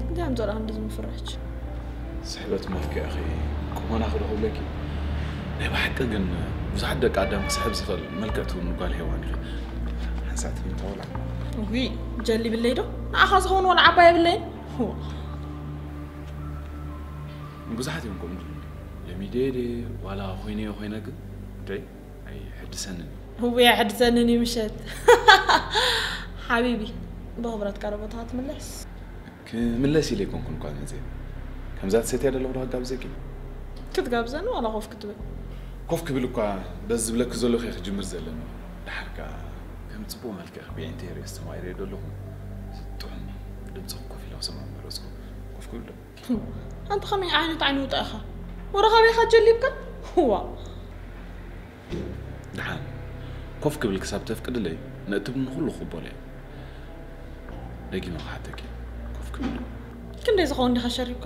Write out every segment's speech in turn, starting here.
እንታይ ኣምፅኦ ደኣ ክንድዚ ምፍራች? ስሕበት መልክዕኺ ቁመናኺ ዶ ክብለኪ? ናይ ብሓቂ ግን ብዙሓት ደቂ ኣዳም ክስሕብ ዝኽእል መልክዕ ትውኒ ጓል ሄዋን ኢኺ። ሓንሳእ ትምንታ ወላ? ውይ፣ ጀል ይብለይ ዶ? ንዓኻ ዝኸውን ወላ ዓባይ የብለይን። ዋ። ብዙሓት እዮም ከምኡ ዝብሉ። ለሚደዮ ድየ ዋላ ኮይነዮ ኮይነ ግን እንታይ ኣይሕድሰንን እዩ። እውይ፣ ኣይሕድሰንን እዩ ምሸት። ሓቢቢ፣ ብኽብረት ቀረቦታ ትምለስ። ክምለስ ኢለ ኣይኮንኩን እኳ ዝመፅእ። ከምዛ ትሰትያ ዘለኹ ዶ ክጋብዘኪ? ክትጋብዘኒ ዋላ ኮፍ ክትብል? ኮፍ ክብል እኳ በዚ ዝብለኪ ዘለኹ እየ ክጅምር ዘለኒ። ደሓር ከኣ ከም ፅቡቕ መልክዕ ክቢዐ ኢንተርቪው ኣስተማቒረ ዘለኹ። ጥዑም ድምፂ ኮፍ ኢለ ክሰምዖ መረፅኩ። ኮፍ ክብል ዶ? ኣንተ ከመይ ዓይነት ዓይኒ ውጣ ኢኻ? ወረ ካበይ ኢኻ ጀሊብካ? ዋ። ደሓን ኮፍ ክብል ክሳብ ተፍቅድለይ፣ ነእትብኒ ኩሉ ክቕበሎ እየ። ደጊመ ክሓተኪ፣ ኮፍ ክብል። እንደ ዝኸውን ዲኻ ሸሪብካ?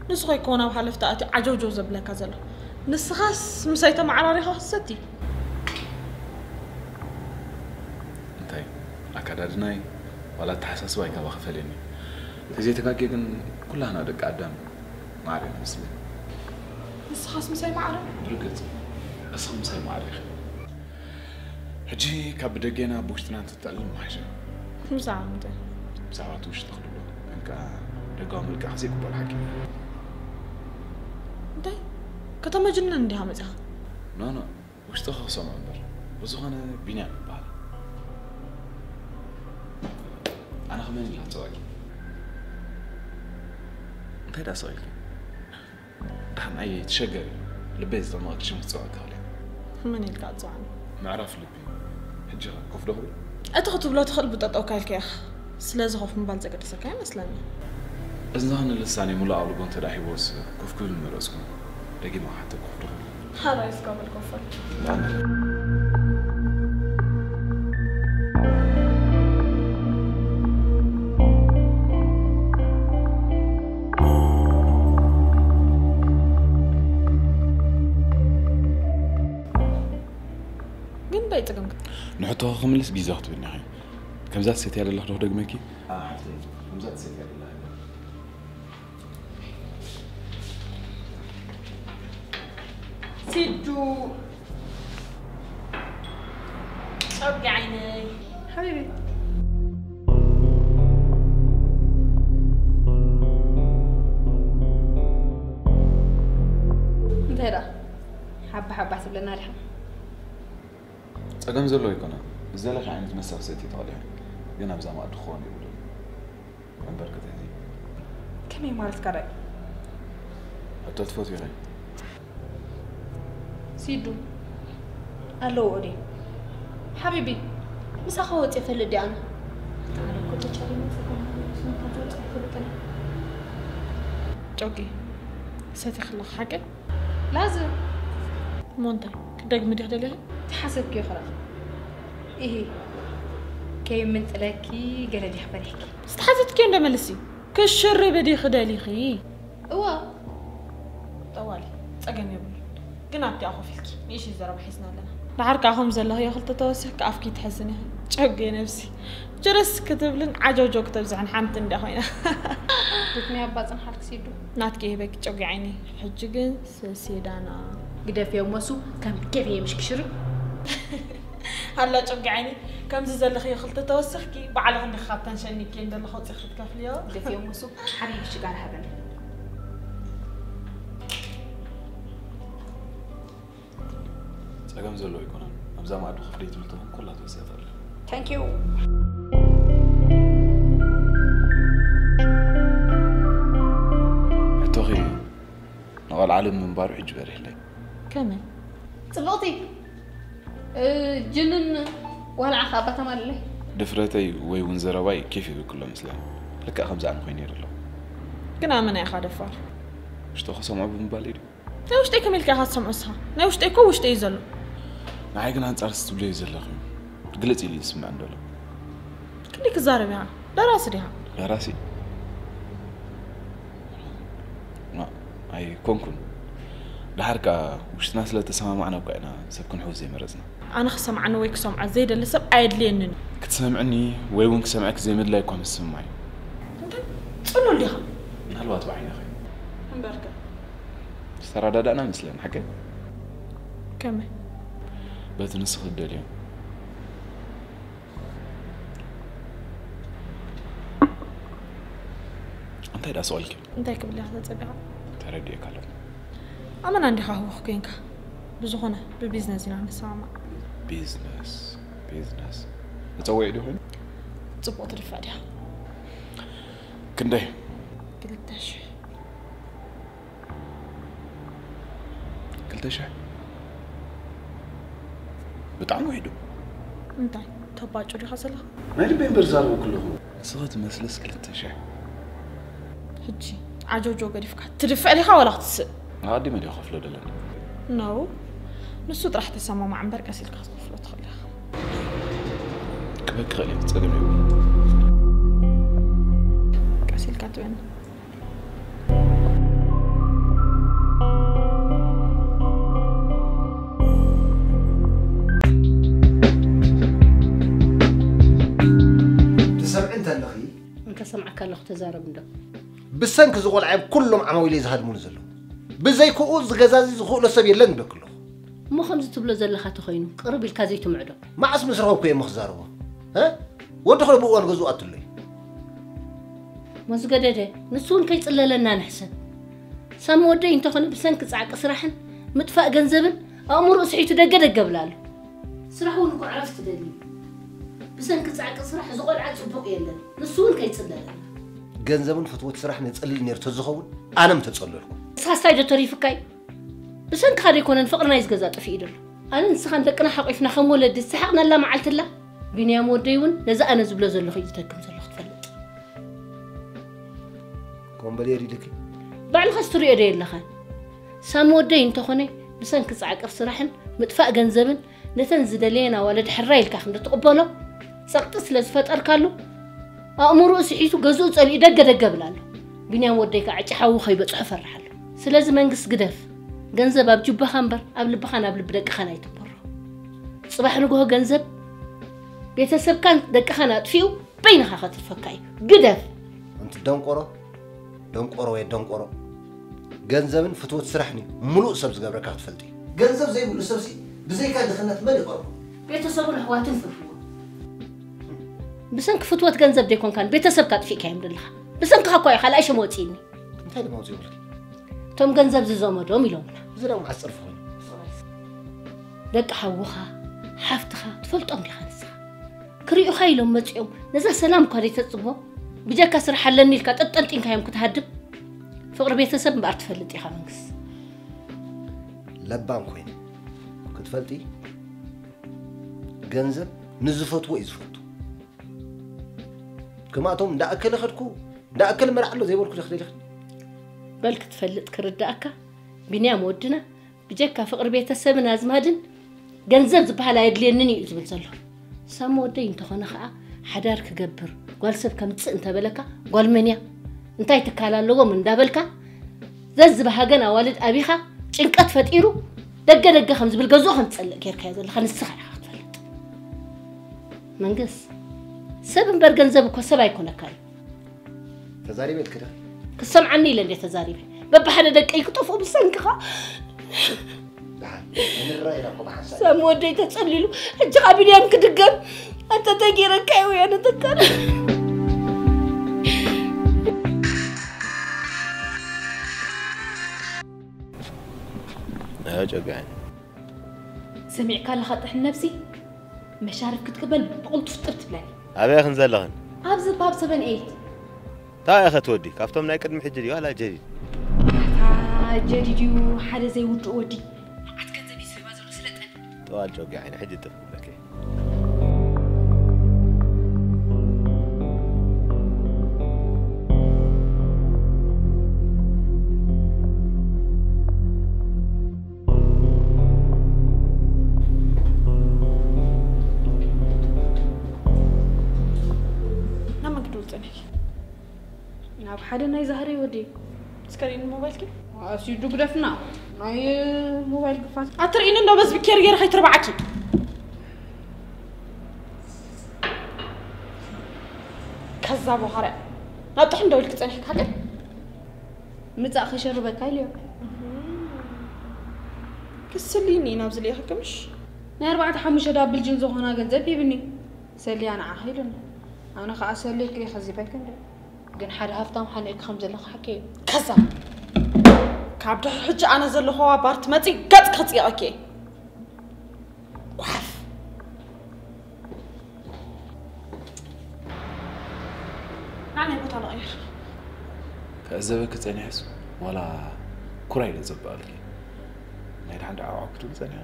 ንሱ ኾይ ከውን ኣብ ሃለፍታ ኣትዩ ዓጀውጀው ዘብለካ ዘሎ። ንስኻስ ምሳይ ተመዓራሪኻ ክትሰቲ? እንታይ ኣካዳድናይ ዋላ ኣተሓሳስባይ ካባኺ ፈልየኒ። ተዘይተጋግየ ግን ኩላህና ደቂ ኣዳም ማዕረ ኢና መስለኒ። ንስኻስ ምሳይ ማዕረ? ብርግጽ እስኺ ምሳይ ማዕረ ኢኺ። ሕጂ ካብ ብደጌና ብውሽጥና እንተትጠልም ምሓሸ። ብዛዕባ ምንታይ? ብዛዕባ እቲ ውሽጥኺ ድብሎ ግን ከኣ ደጋዊ መልክዕኺ ዘይቅበሎ ሓቂ። እንታይ? ከተመጅንን እንዲኻ መጺኻ? ኖ ኖ ውሽጥኺ ክሰምዖ እምበር። ብዝኾነ ቢንያም ይበሃል። ኣነ ከመን ኢላ ትጸዋቂ? እንታይ ደኣ ስቕ ኢልኪ? ደሓን ኣየ ትሸገሪ። ልበይ ዝጠመቐኪ ሽም ክትጸዋቂ ትኽእሊ። መን ኢልካ ኣጽዋዕኒ? ምዕራፍ ልቢ። ሕጂ ኸ ኮፍ ዶ ክብል? እቲ ክትብሎ ትኽእል ብጠጠውካ ኢልካ ኢኻ። ስለዚ ኮፍ ምባል ዘገደሰካ ይመስለኒ። እዚ ዝኾነ ልሳነይ ሙሉእ ኣቓልቦ እንተ ደኣ ሂቦስ ኮፍ ክብል ምመረጽኩ። ደጊመ ክሓተኪ ኮፍ ዶ ክብል? ሓራይ እስካ በል ኮፍ በል። ግን እንታይ ጸገምካ? ንሕቶኺ ክምልስ ግዜ ክትብኒ ኢኺ። ከምዛ ትሰትያ ዘለኺ ዶ ክደግመኪ? ኣሓፍተይ፣ ከምዛ ትሰትያ ዘለኺ። ሲዱ ጨጉ ዓይነይ ሓቢቢ። እንታይ ደኣ ሓባ ሓባ ትብለና ዲኻ? ጸገም ዘለዎ ኣይኮነን። ዝደለኺ ዓይነት መስተ ክትሰቲ ትኽእሊ ኢኺ። ግን ኣብዛ መኣዲ ክኸውን የብሉን። እምበር ክትሕዚ። ከመይ ማለትካ ዳይ? ሕቶ ትፈትዊ ኢኺ። ሲዱ ኣለዎ ኦዴ ሓቢቢ ምሳኻ ወፂ ፈልጥ ዲ ኣነ። ጨጉ ሰቲ ክለኽ ሓቂ ላዝ እሞ እንታይ ክደግሚ ዲኽ ደሊኺ? ተሓሰብኪ ይኽራ ኢሂ ከይምንጥለኪ ገለ ዲሕ ፈሪሕኪ? ዝተሓተትኪዮ እንደ መልሲ ክሽሪ ብዲኺ ደሊኺ? እዋ ጠዋሊ ጸገም የብሉ ግን ኣብቲ ኣኾፊልኪ ንእሽይ ዘረባ ሒዝና ኣለና። ደሓር ከኣ ከም ዘለኽዮ ክልተ ተወሲኽኪ ኣፍኪ ትሕዝን ኢኺ ጨጉየ ነብሲ ጅርስ ክትብልን ዓጀውጀው ክተብዝሕን ሓንቲ እንድያ ኮይና። ግጥሚ ኣባ ጽንሓልክ ሲዱ። ናትኪ ይህበኪ ጨጉ ዓይኒ። ሕጂ ግን ሰሴዳና ግደፍዮ መሱ ከም ገበየ ምሽ ክሽሪ። ኣላ ጨጉ ዓይኒ ከምዚ ዘለኽዮ ክልተ ተወሲኽኪ ባዕልኽ እንዲኺ ካብተን ሸኒኪ እንደለኹ ወፂኺ ክትከፍልዮ። ግደፍዮ መሱ ሓቢቢ ሽጋራ ሃበኒ። ጸገም ዘለዎ ኣይኮነን። ኣብዛ ማዕዱ ክፍለይ ትብል ትኾን ኩላ ትወስያ ትኽእል። Thank you። ሕቶኺ ንቐልዓለም ምንባሩ ሕጂ በሪህለይ። ከመይ? ጽብቕቲ እ፣ ጅንን ዋላ ዓኻ ኣባ ተማልለይ። ድፍረተይ ወይ እውን ዘረባይ ኬፍ ይብል ክሎ መስለኒ። ልክዕ ከምዚ ኣነ ኮይነ ይረ ኣለኹ። ግን ኣመና ኢኻ ደፋር። ውሽጦ ክሰምዖ ብምባል እዩ ድዩ? ናይ ውሽጠይ ከመይ ኢልካ ኢኻ ትሰምዖ ንስኻ? ናይ ውሽጠይ እኮ ውሽጠይ እዩ ዘሎ። ንዓይ ግን ኣንጻር እዚ ትብልዮ ዘለኺ ግልጽ ኢሉ እዩ ዝስምዕ እንደሎ። ክንደይ ክዛረብ ኢኻ? ደራሲ ዲኻ? ደራሲ? ኣይኮንኩን። ደሓር ከኣ ውሽጥና ስለ እተሰማማዕና እኳ ኢና ሰብ ክንሕውስ ዘይመረጽና። ኣነ ክሰምዓኒ ወይ ክሰምዖ ዘይደሊ ሰብ ኣየድልየንን እዩ። ክትሰምዕኒ ወይ እውን ክሰምዐኪ ዘይምድላይ እኳ ምስምማዕ እዩ። እንታይ ጽሉል ዲኻ? ምናልባት ብዓይንኺ። እምበርከ። ዝተረዳዳእና መስለኒ ሓቀይ? ከመይ? በቲ ንስኺ እትደልዮ። እንታይ ደኣ ስቕ ኢልኪ? እንታይ ክብል ኢኻ ተጸቢኻ? ተረዲኤካ ኣለኹ። ኣመና እንዲኻ ህውኽ ኮይንካ። ብዝኾነ ብቢዝነስ ኢና ንሰማማዕ። ቢዝነስ ቢዝነስ መጸውዒ ድዩ ኮይኑ? ጽቡቕ ትድፋእ ዲኻ? ክንደይ? ክልተ ሽሕ። ክልተ ሽሕ ብጣዕሚ ውሒዱ። እንታይ ተባጩ ዲኻ ዘለኻ? ናይ ልበይ እምበር ዛረቡ ክለኹ ንስኺ ትመስልስ ክልተ ሽሕ። ሕጂ ዓጆጆ ገዲፍካ ትድፍዕ ዲኻ ዋላ ክትስእ? ኣቐዲመ ድየ ክኸፍሎ ደለኒ። ነው ንሱ ጥራሕ ተሰማማዕ እምበር ቀስ ኢልካ ክትከፍሎ ትኽእል ኢኻ። ክበኪ ክእል እየ ጸገም የብሉን። ቀስ ኢልካ ትበኒ። ኣለኺ? እንተ ሰምዓካ ኣለኹ ተዛረብ እንዶ። ብሰንኪ ዝቆልዓዮም ኩሎም ዓማዊለይ ዝሃድሙኒ ዘለዉ። ብዘይክኡ ዝገዛዚ ዝኽእሎ ሰብ የለን ይብለኪ ኣለኹ። እሞ ከምዚ ትብሎ ዘለኻ ተኾይኑ ቅርብ ኢልካ ዘይትምዕዶ። መዓስ ምስ ረኸብኩ እየ እሞ ክዛረቦ? እ? ወዲ ኸ ብእዋን ገዝኡ ኣትለይ። ሞዝገደደ ንሱ እውን ከይጽለለና ንሕሰብ። ሳሚ ወደይ እንተኾነ ብሰንኪ ጻዕቂ ስራሕን ምጥፋእ ገንዘብን ኣእምሮኡ ስሒቱ ደገ ደገ ብላ ኣሎ። ስራሕ እውን እኮ ዕረፍቲ ደልዩ። ብሰንኪ ጻዕቂ ስራሕ ዝቆልዓ ጽቡቕ የለን። ንሱ እውን ከይጽለለና። ገንዘብን ፍትወት ስራሕ ነጽልል ነይሩ ተዝኸውን ኣነ ምተጸለልኩ። ሳስታይ ዶ ተሪፍካ እዩ? ብሰንክኻ ደይኮነን ፍቕርና እዩ ዝገዛ ጠፊኡ ዘሎ። ኣነ ንስኻን ደቅና ሓቂፍና ከም ወለዲ ዝሰሓቕናላ መዓልትላ። ቢንያም ወደይ እውን ነዚ ኣነ ዝብሎ ዘለኹ እዩ ዝደግም ዘሎ ክትፈልጥ። ኮምበል የሪድኪ። ባዕልኻስ ትሪኦ ዶ የለኻን? ሳሚ ወደይ እንተኾነ ብሰንኪ ጻዕቂ ስራሕን ምጥፋእ ገንዘብን ነተን ዝደለየን ኣዋልድ ሕራይ ኢልካ ክንዲ ትቕበሎ ጸቕጢ ስለ ዝፈጠርካሉ ኣእምሮኡ ስሒቱ ገዝኡ ጸሊኡ ደገ ደገ ብላ ኣሎ። ቢንያም ወደይ ከዓ ዕጭ ሓዊ ከይበጽሖ ፈርሓሉ። ስለዚ መንግስት ግደፍ። ገንዘብ ኣብ ጁባኻ እምበር ኣብ ልብኻን ኣብ ልቢ ደቅኻን ኣይትበሮ። ጽባሕ ንግሆ ገንዘብ ቤተሰብካን ደቅኻን ኣጥፊኡ በይንኻ ከትርፈካ እዩ። ግደፍ። ኣንቲ ደንቆሮ ደንቆሮ ወይ ደንቆሮ ገንዘብን ፍትወት ስራሕን እዩ ምሉእ ሰብ ዝገብረካ ክትፈልጢ። ገንዘብ ዘይብሉ ሰብሲ ብዘይካ ድኽነት መን ይቐርቦ? ቤተሰቡን ኣሕዋትን ፍርሕዎ። ብሰንኪ ፍትወት ገንዘብ ደይኮንካን ቤተሰብካ ኣጥፊእካዮም ዘለኻ። ብሰንክኻ እኳ እዩ ካልኣይ ሽም ወፂእኒ። እንታይ ድማ ውፅእ ይብልኪ? እቶም ገንዘብ ዝዘመዶም ኢሎምና። እዚ ደሞ ዓፅርፊ ኮይኑ። ደቂ ሓውኻ ሓፍትኻ ትፈልጦም ዲኻ ንስኻ? ክሪኡኻ ኢሎም መፂኦም ነዛ ሰላም እኳ ዘይተፅቦ ብጀካ ስራሕ ኣለኒ ኢልካ ጠጠንጢንካዮም ክትሃድም ፍቕሪ ቤተሰብ እምበኣር ትፈልጥ ኢኻ መንግስ። ለባም ኮይነ ክትፈልጢ ገንዘብ ንዝፈትዎ እዩ ዝፈቱ። ክማቶም እንዳኣከለ ኸድኩ እንዳኣከለ መርዓ ኣሎ ዘይበልኩ ዶ ክደልኽኒ? በል ክትፈልጥ ክርዳእካ ቢንያም ወድና ብጀካ ፍቕሪ ቤተሰብን ኣዝማድን ገንዘብ ዝበሃል ኣየድልየንን እዩ ዝብል ዘሎ። ሳሚ ወደይ እንተኾነ ኸዓ ሓዳር ክገብር ጓል ሰብ ከምፅእ እንተበለካ ጓል መን እያ እንታይ ትካል ኣለዎም እንዳበልካ ዘዝበሃገን ኣዋልድ ኣቢኻ ጭንቀት ፈጢሩ ደገ ደገ ከም ዝብል ገዝኡ ከም ዝፀልእ ጌርካዮ ዘለኻ ንስኻ ኢኻ ክትፈልጥ። መንግስ ሰብ እምበር ገንዘብ እኮ ሰብ ኣይኮነካ እዩ። ተዛሪበ ኢልክዳ ክሰምዓኒ ኢለ እንደ ተዛሪበ በብሓደ ደቀይ ክጠፍኡ ብሰንክኻ ሳሚ ወደይ ተጸሊሉ ሕጂ ካብ ቢንያም ክድገም ኣንተ ተጌረካ እዩ ወያነ ተካል ጨጋኒ ሰሚዕካ ኣለኻ ጥሕን ነብሲ መሻርፍ ክትቅበል ብቕልጡፍ ጥር ትብለኒ ኣበይ ኽን ዘለኽን ኣብዚ ባብ ሰበን ኤይት እንታይ ኢኸ ትወዲ ካብቶም ናይ ቅድሚ ሕጂ ድዩ ዋላ ጀዲድ ጀዲድ እዩ ሓደ ዘይውድእ ወዲ መዓት ገንዘብ እዩ ዝህባ ዘሎ ስለጠኒ ጠዋል ጨጊ ዓይኒ ሕጂ ጥፍ ክብለኪ ናብ መን ክድውል ጸኒሕኪ? ናብ ሓደ ናይ ዛህረይ ወዲ። እስከ ርኢኒ ሞባይልኪ። ኣስዩ ዱግደፍና ናይ ሞባይል ግፋት። ኣትርኢኒ እንዶ በዚ ብኬር ገይረ ከይትርብዓኪ። ከዛ በኻርያ ናብ ጥሕን ደው ኢልኪ ጸኒሕኪ ሓቀይ? ምጻእ ከሸርበካ ኢልዮ። ክስልይኒ ኢና ኣብዚ ልኢኽኪ ምሽ? ናይ ኣርባዕተ ሓሙሽተ ዳብል ጅን ዝኾና ገንዘብ ሂብኒ። ሰልያ ንዓኺ ኢሉኒ። ኣነ ኸኣ ሰልየ ክሪኢ ከዚበ ኣይክንድን። ግን ሓደ ሃፍታም ሓኒእኪ ከም ዘለኺ ሓቂ እዩ። ከዛብ! ካብ ድሕሪ ሕጂ ኣነ ዘለኹዋ ባር ትመጺ ገጽ ከጽይቐኪ እየ። ጓሓፍ! ናናይ ቦታ ንቐይር። ክዕዘበኪ ጸኒሐስ ዋላ ኩራ ኢለ ዘበኣልኪ ናይ ደሓን ደዓዋ ክትብል ጸኒሐ።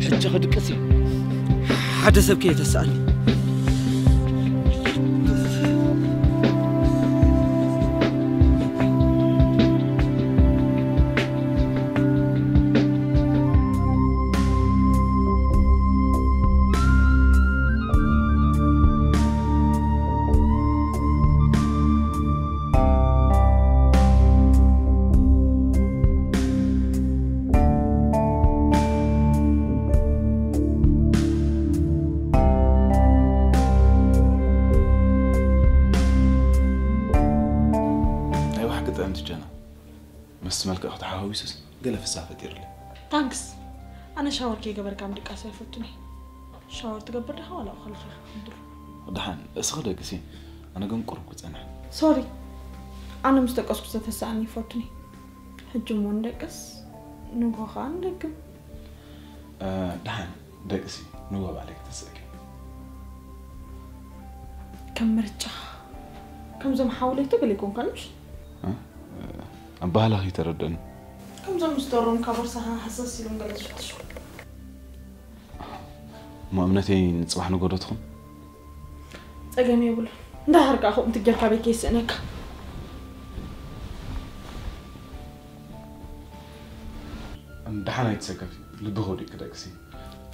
ሕጂ ክድቅስ እዩ። ሓደ ሰብ ከየተስኣኒ። ትጀና፣ ምስቲ መልክዕ ተሓዋዊሱስ ገለ ፍስሃ ፈጢሩለይ። ታንክስ። ኣነ ሻወር ከይገበርካ ምድቃስ ኣይፈቱን እየ። ሻወር ትገብር ዲኻ ዋላ ከለኻ ኢኻ ትሕድር? ደሓን እስኺ ደቅሲ፣ ኣነ ግን ቁሩብ ክጸንሕ። ሶሪ፣ ኣነ ምስ ደቀስኩ ዝተተስኣኒ ይፈቱኒ። ሕጂ እሞ ንደቅስ፣ ንግሆ ኸኣ ንደግም። እ፣ ደሓን ደቅሲ፣ ንግሆ ባዕለይ ክተስእኪ። ከም ምርጫ፣ ከምዞም ሓውለይቶ ገለ ይኮንካ ምሽ? እ፣ ኣባህላኺ ተረደኒ። ከምዞም ዝተረምካ ቦርሳኻ ሃሰስ ኢሎም ገለ ዝፍትሹ። እሞ እምነተይ ንጽባሕ ንጎዶ ትኹን? ጸገም የብሉን። እንዳሃርካ ከምኡ ትጀርካ ቤት ከይስእነካ። ደሓን ኣይትሰከፊ፣ ልቢ ከውዲቅ ክደቅሲ።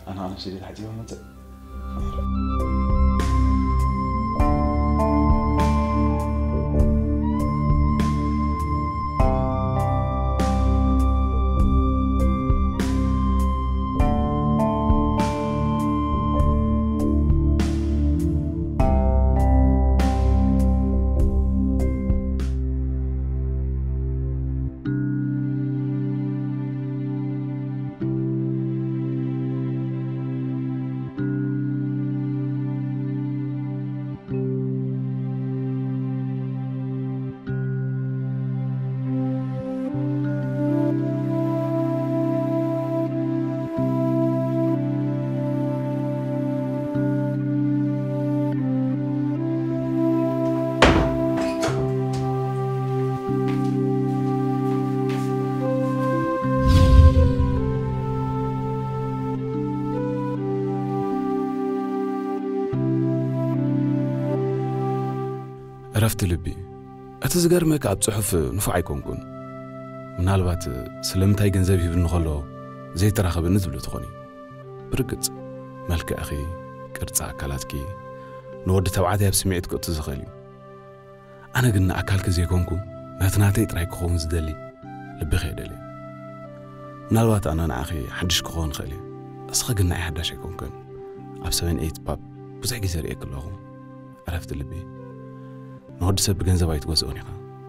ኣነ ነብሲ ድየ ተሓጺበ መጸ። እረፍቲ ልቢ። እቲ ዝገርመካ ኣብ ጽሑፍ ንፉዕ ኣይኮንኩን። ምናልባት ስለምንታይ ገንዘብ ሂብኒ ከሎ ዘይተራኸበኒ ትብሉ ትኾኒ። ብርግጽ መልክዕኺ፣ ቅርጺ ኣካላትኪ ንወዲ ተባዕታይ ኣብ ስምዒት ክእቱ ዝኽእል እዩ። ኣነ ግን ንኣካልኪ ዘይኮንኩ ነቲ ናተይ ጥራይ ክኸውን ዝደሊ ልብኺ እየ ደልየ። ምናልባት ኣነ ንዓኺ ሓድሽ ክኸውን ይኽእል እየ። እስኺ ግን ንዓይ ሓዳሽ ኣይኮንክን። ኣብ ሰቨን ኤይት ፓብ ብዙሕ ግዜ ርእየኪ ኣለኹ። ዕረፍቲ ልቢ። ንወዲ ሰብ ብገንዘብ ኣይትገዝኦን ኢኻ።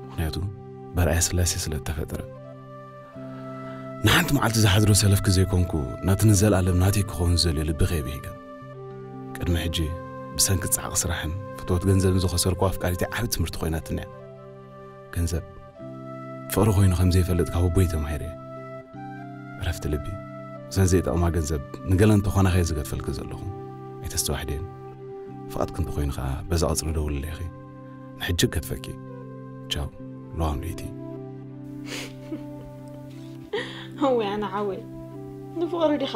ምኽንያቱ በርኣያ ስላሴ ስለ እተፈጠረ። ንሓንቲ መዓልቲ ዝሓድሮ ሰለፍኪ ዘይኮንኩ፣ ነቲ ንዘለኣለም ናተይ ክኸውን ዝደልዮ ልብኺ እየ ብሂገ። ቅድሚ ሕጂ ብሰንኪ ጻዕቂ ስራሕን ፍትወት ገንዘብን ዝኸሰርኩ ኣፍቃሪተይ ዓቢ ትምህርቲ ኮይናትኒ እያ። ገንዘብ ፍቕሪ ኮይኑ ከም ዘይፈልጥ ካብ ኣቦይ ተማሂረ እየ። ዕረፍቲ ልቢ። እዘን ዘይጠቕማ ገንዘብ ንገለ እንተኾና ከየ ዝገድፈልኪ ዘለኹ። ኣይተስተዋሕድየን። ፍቓድኪ እንተኾይኑ ከኣ በዛ ቐጽሪ ደውልለይ ኢኺ። ንሕጂ እገድፈኪ። ቻው። ለዋም ለይቲ። እወ ኣነ ሓወይ፣ ንፍቕሪ ዲኻ?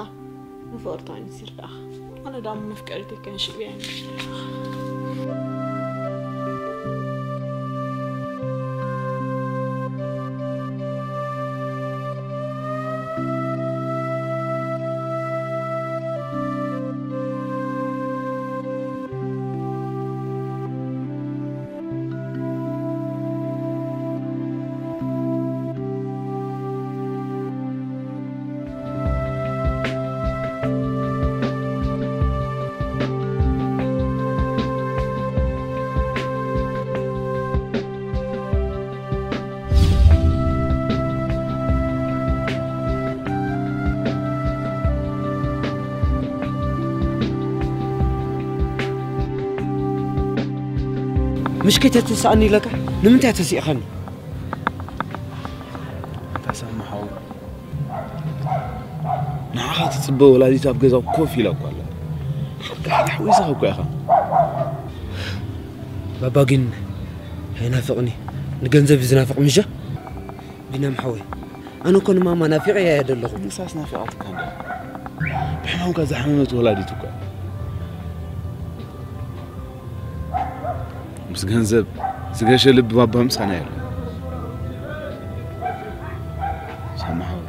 ንፍቕሪ እንታይ ንስ ይርዳእኻ? ኣነ ዳሞ መፍቀሪተይ ከንሽብ እየ። ምሽ ከይተተስኣኒ ኢለካ ንምንታይ ተሲእኻኒ? ኣታ ሳሚ ሓው፣ ንዓኻ ትጽበ ወላዲት ኣብ ገዛ ኮፍ ኢላ እኮ ኣላ። ሓቂ ሓቂ ሓዊስኻ እኮ ኢኻ። ባባ ግን ኣይናፍቕኒ፣ ንገንዘብ እዩ ዝናፍቕ ምሸ? ቢንያም ሓወይ፣ ኣነ እኮ ንማማ ናፊቐያ እየ ዘለኹ። ንሳስ ናፊቓትካ እንዳ። ብሕማምካ ዝሓመመት ወላዲት እኮ። ምስ ገንዘብ ዝገሸ ልቢ ባባ ምሳና የለን። ሳሚ ሓወይ፣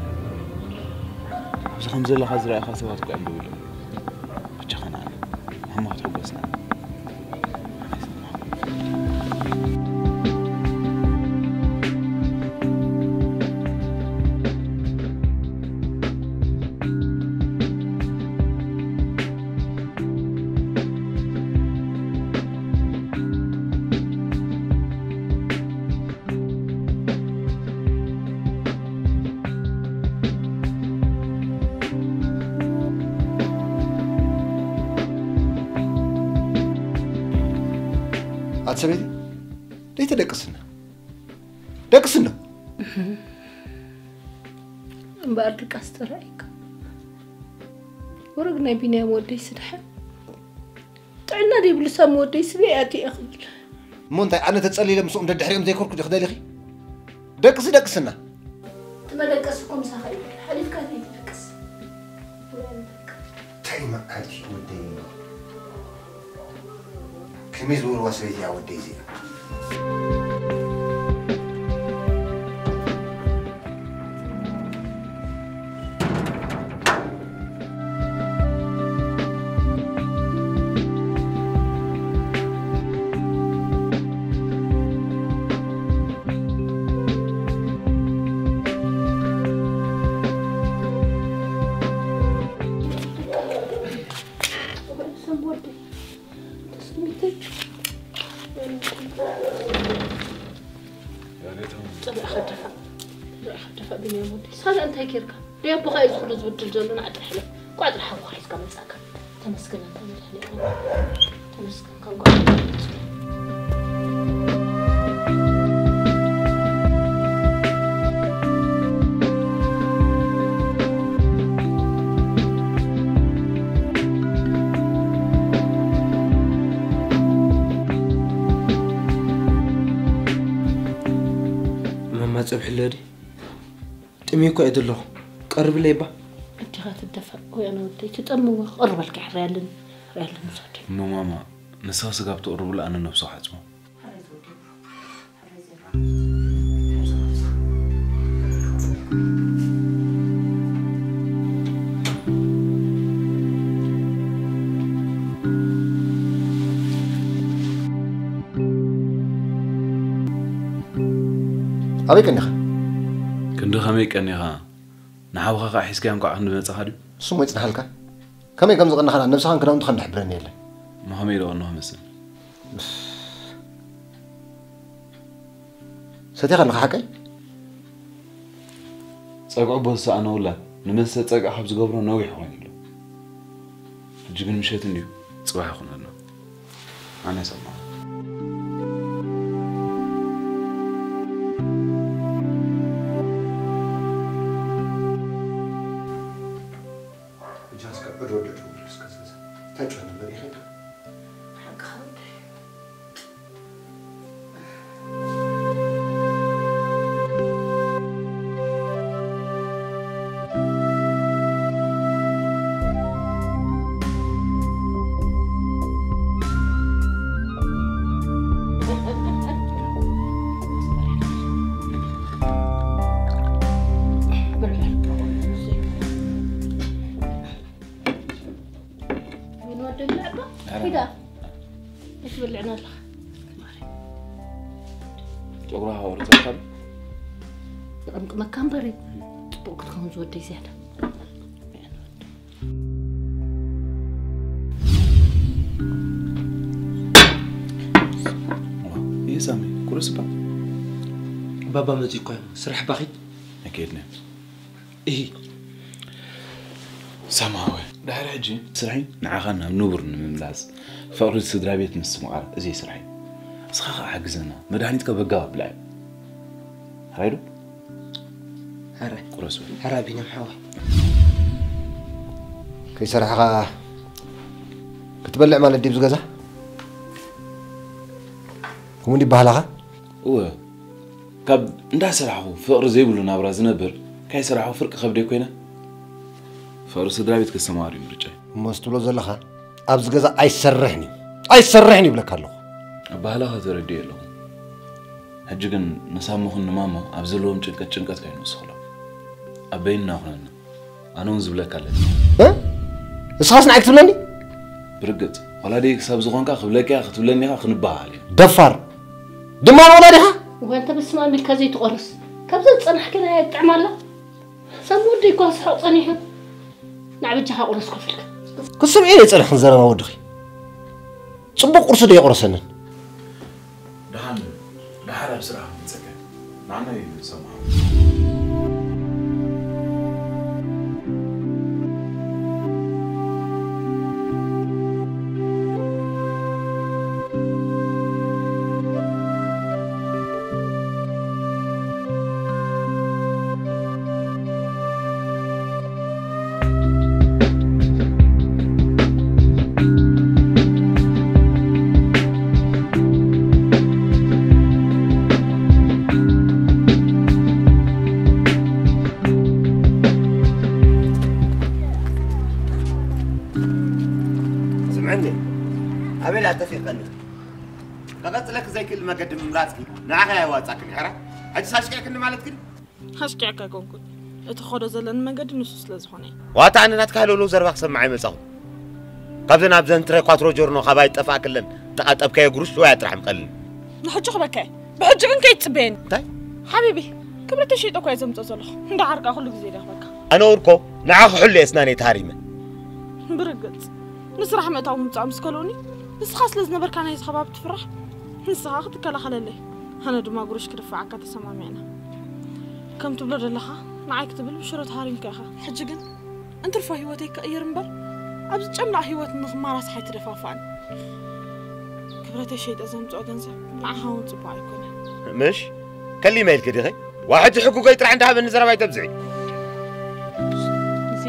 ኣብዚ ከም ዘለኻ ዝረኣኻ ሰባት እኮ እዮም ደው ኢሎም። ብቻኻ ንዓና፣ ንሕማቕ ትሕጎስና። ኣቲ ሰበይቲ ደይተደቅስና ደቅስና። እምበኣር ድቃስ ጥራይ እካ ወረግ ናይ ቢንያም ወደይ ስድሓ ጥዕና ዘይብሉ ሳብ ወደይ ስበይ ኣቲ እየ ክብል። እሞ እንታይ ኣነ ተጸሊለ ምስኦም ደድሕሪኦም ዘይኮርኩ ዲኺ ደሊኺ? ደቅሲ ደቅስና። ትመደቀስ እኮ ምሳኻ እዩ። ሓሊፍካ ዘይትደቅስ። እንታይ መዓልቲ ወደይ ከመይ ዝበልዋ ሰበይቲ እያ ወደይ እዚኣ። ንስኻ እንታይ ጌርካ? ደይ ኣቦኻ እዩ ዝኹሉ ዝብድል ዘሎ ንዓ ጥራሕ ሕለፍ። ቋዕ ጥራሕ ሓውካ ሒዝካ መጻእካ። ተመስገን ኣንታ መድሓኒዓለም። ተመስገን ካብ ጓል መማ ጸብሒ ኣሎ ድዩ? ጥምየ እኮ እየ ዘለኹ። ቀርብለይ እባ። ኣዴኻ ትደፈእ ወይ ኣነ ወደይ ትጠምዎ ክቕርበልካ እየ። ሕራይ ኣለኒ ሕራይ ኣለኒ ውሰደይ። እሞ ማማ ንስኺ ስጋብ ትቕርብሉ ኣነ ነብሱ ክሓጽቦ። ኣበይ ቀኒኻ? ክንዲ ከመይ ቀኒኻ? ንሓውኻ ከዓ ሒዝካዮ እንኳዕ ክንዲ መጻኻ ድዩ? እሱሞ ይጽንሓልካ። ከመይ ከም ዝቐናኻ ነብስኻን ክዳውንትኻን ዝሕብረኒ የለን። እሞ ከመይ ኢሉ ቀንኹ መስል? ሰቲኻ ኣለኻ ሓቀይ? ጸግዑ ቦ ዝሰኣነ ውላድ ንመስተ ጸግዒ ካብ ዝገብሮ ነዊሕ ኮይኑ ኣሎ። ሕጂ ግን ምሸት እንድዩ ጽባሕ ይኹነልና። ኣነ ሰማዕ። እጃስ ከብድ ወደድ ወደድ እስከ ዘዘ ተጭወ ነበር ይኸዳ። ምን ወደኛ እባ ሂዳ ክትብልዕና ኣለኻ። ጨጉራ ቁርፀካ ይቐምቅመካ እምበሪ ፅቡቕ ክትኸውን ዝወደይ ዝያዳ። ይህ ሳሚ ቁርስ ባ ባባ መፂ እኳ ስራሕ ባኺት ኣኬድነ እሂ ሰማዊ ድሕሪ ሕጂ ስርሐይ ንዓኻ ናብ ንቡር ንምምላስ ፍቕሪ ስድራ ቤት ምስምቓር እዚ ስርሐይ። እስኻ ኸዓ ሓግዘና መድሃኒትካ በጋብ ኣብላ እዩ። ሕራይ ዶ? ሕራይ ቁረስ በል። ሕራይ ቢንያም ሓወይ። ከይሰራሕኻ ክትበልዕ ማለት ድዩ ኣብዚ ገዛ? ከምኡ ድዩ ባህላኻ? እወ ካብ እንዳሰራሕኹ ፍቕሪ ዘይብሉ ናብራ ዝነብር ካይሰራሕኹ ፍርቂ ከብደይ ኮይነ ፍቕሪ ስድራ ቤት ክስተማሃር እዩ ምርጫይ። እሞ ዝትብሎ ዘለኻ ኣብዚ ገዛ ኣይሰርሕን እዩ ኣይሰርሕን ይብለካ ኣለኹ። ኣባህላኻ ተረዲኤ ኣለኹ። ሕጂ ግን ንሳሞኽን ንማሞ ኣብ ዘለዎም ጭንቀት ጭንቀት ከይንውስኽሎም ኣብ በይንና ኩነና። ኣነ እውን ዝብለካ ኣለኒ። እ? ንስኻስ ንዓይ ክትብለኒ? ብርግጽ ዋላ ደይ ክሳብ ዝኾንካ ክብለካ እያ ክትብለኒ ኢኻ ክንበሃሃል ኢና። ደፋር ድማ ንወላዲኻ? እዋን ተበስማም ኢልካ ዘይትቆርስ ካብዛ ዝጸናሕክናያ ትጥዕም ኣላ። ሳሚ ወደይ እኳ ስሕቕ ጸኒሑ ንዓ በጃኻ ቁረስ ኮፍ ኢልካ። ክስምዒ ዘይጸንሕክን ዘረባ ወድኺ። ጽቡቕ ቁርሲ ዶ የቑረሰንን? ደሓን ደሓር ኣብ ስራሕ ምጸከ ንዓና እዩ ዝሰምዖ። ከቐጽለኪ ዘይክእል መገዲ ምምራጽኪ ንዓኺ ኣየዋጻክን። ሕራ ሕጂ ሳሽኪዕክኒ ማለትኪ ድዩ? ኣሽኪዕካ ኣይኮንኩን። እቲ ክኸዶ ዘለኒ መንገዲ ንሱ ስለ ዝኾነ እዩ። ዋታ ኣነ ናትካ ሃለውለው ዘረባ ክሰምዕ ኣይመጻኹን። ካብዘን ኣብዘን ትሬ ኳትሮ ጆርኖ ካባይ ጠፋእክለን ጠቓጠብካዮ ግሩሽ ሽወያ ጥራሕ ምቐልኒ። ንሕጂ ክበካ እየ። ብሕጂ ግን ከይትጽበየኒ። እንታይ? ሓቢቢ፣ ክብረተ ሸይጠ እኮ እየ ዘምጽኦ ዘለኹ። እንዳ ዓርቃ ኩሉ ግዜ ደኽበካ። ኣነ ውርኮ ንዓኺ ሕሉ እየ ስናነይ ተሃሪመ። ብርግጽ፣ ንስራሕ ምእታው ምምጻእ ምስ ከልኡኒ፣ ንስኻ ስለ ዝነበርካ ናይዚ ከባቢ ትፍራሕ፣ ንስኻ ክትከላኸለለይ፣ ኣነ ድማ ግሩሽ ክድፍዓካ ተሰማሚዕና። ከም ትብሎ ዘለኻ፣ ንዓይ ክትብል ብሽሮ ተሃሪምካ ኢኻ። ሕጂ ግን እንትርፎ ህይወተይ ክቕይር እምበር፣ ኣብዚ ጨምላቕ ህይወት ንኽማራስሕ ኣይትደፋፍኣኒ። ክብረተይ ሸይጠ ዘምጽኦ ገንዘብ ንዓኻ እውን ጽቡቕ ኣይኮነን። ምሽ? ከሊመ ኢልኪ ዲኺ? ዋ ሕጂ ሕጉጎይ ጥራሕ እንዳሃበኒ ዘረባ ኣይተብዝሒ። እዚ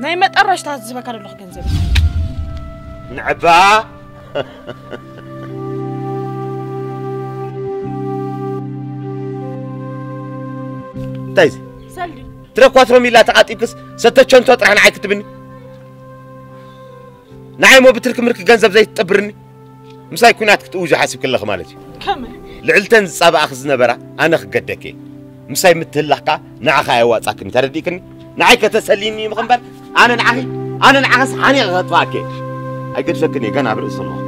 ናይ መጠረሽታ ዝህበካ ዘለኹ ገንዘብ እዩ። ንዕባ እንታይ እዚ? ሰልዲ። ትረኳትሮም ኢላ ተቓጢብክስ ሰተቸንቶ ጥራሕ ንዓይ ክትብኒ? ንዓይ ሞ ብትርኪ ምርኪ ገንዘብ ዘይትጠብርኒ? ምሳይ ኩናት ክትእውጆ ሓሲብኪ ኣለኺ ማለት እዩ። ከመይ? ልዕልተን ዝጻባእኺ ዝነበራ ኣነ ክገደኪ እየ። ምሳይ ምትህላኽ ከኣ ንዓኺ ኣየዋጻክን እዩ። ተረዲእክኒ? ንዓይ ከተሰልይኒ እዩ ምኽንበር፣ ኣነ ንዓኺ፣ ኣነ ንዓኽስ ሓኒቐ ከጥፍኣኪ እየ። ኣይገድፈክን እየ፣ ገና ኣብ ርእሲ ኣለኹ።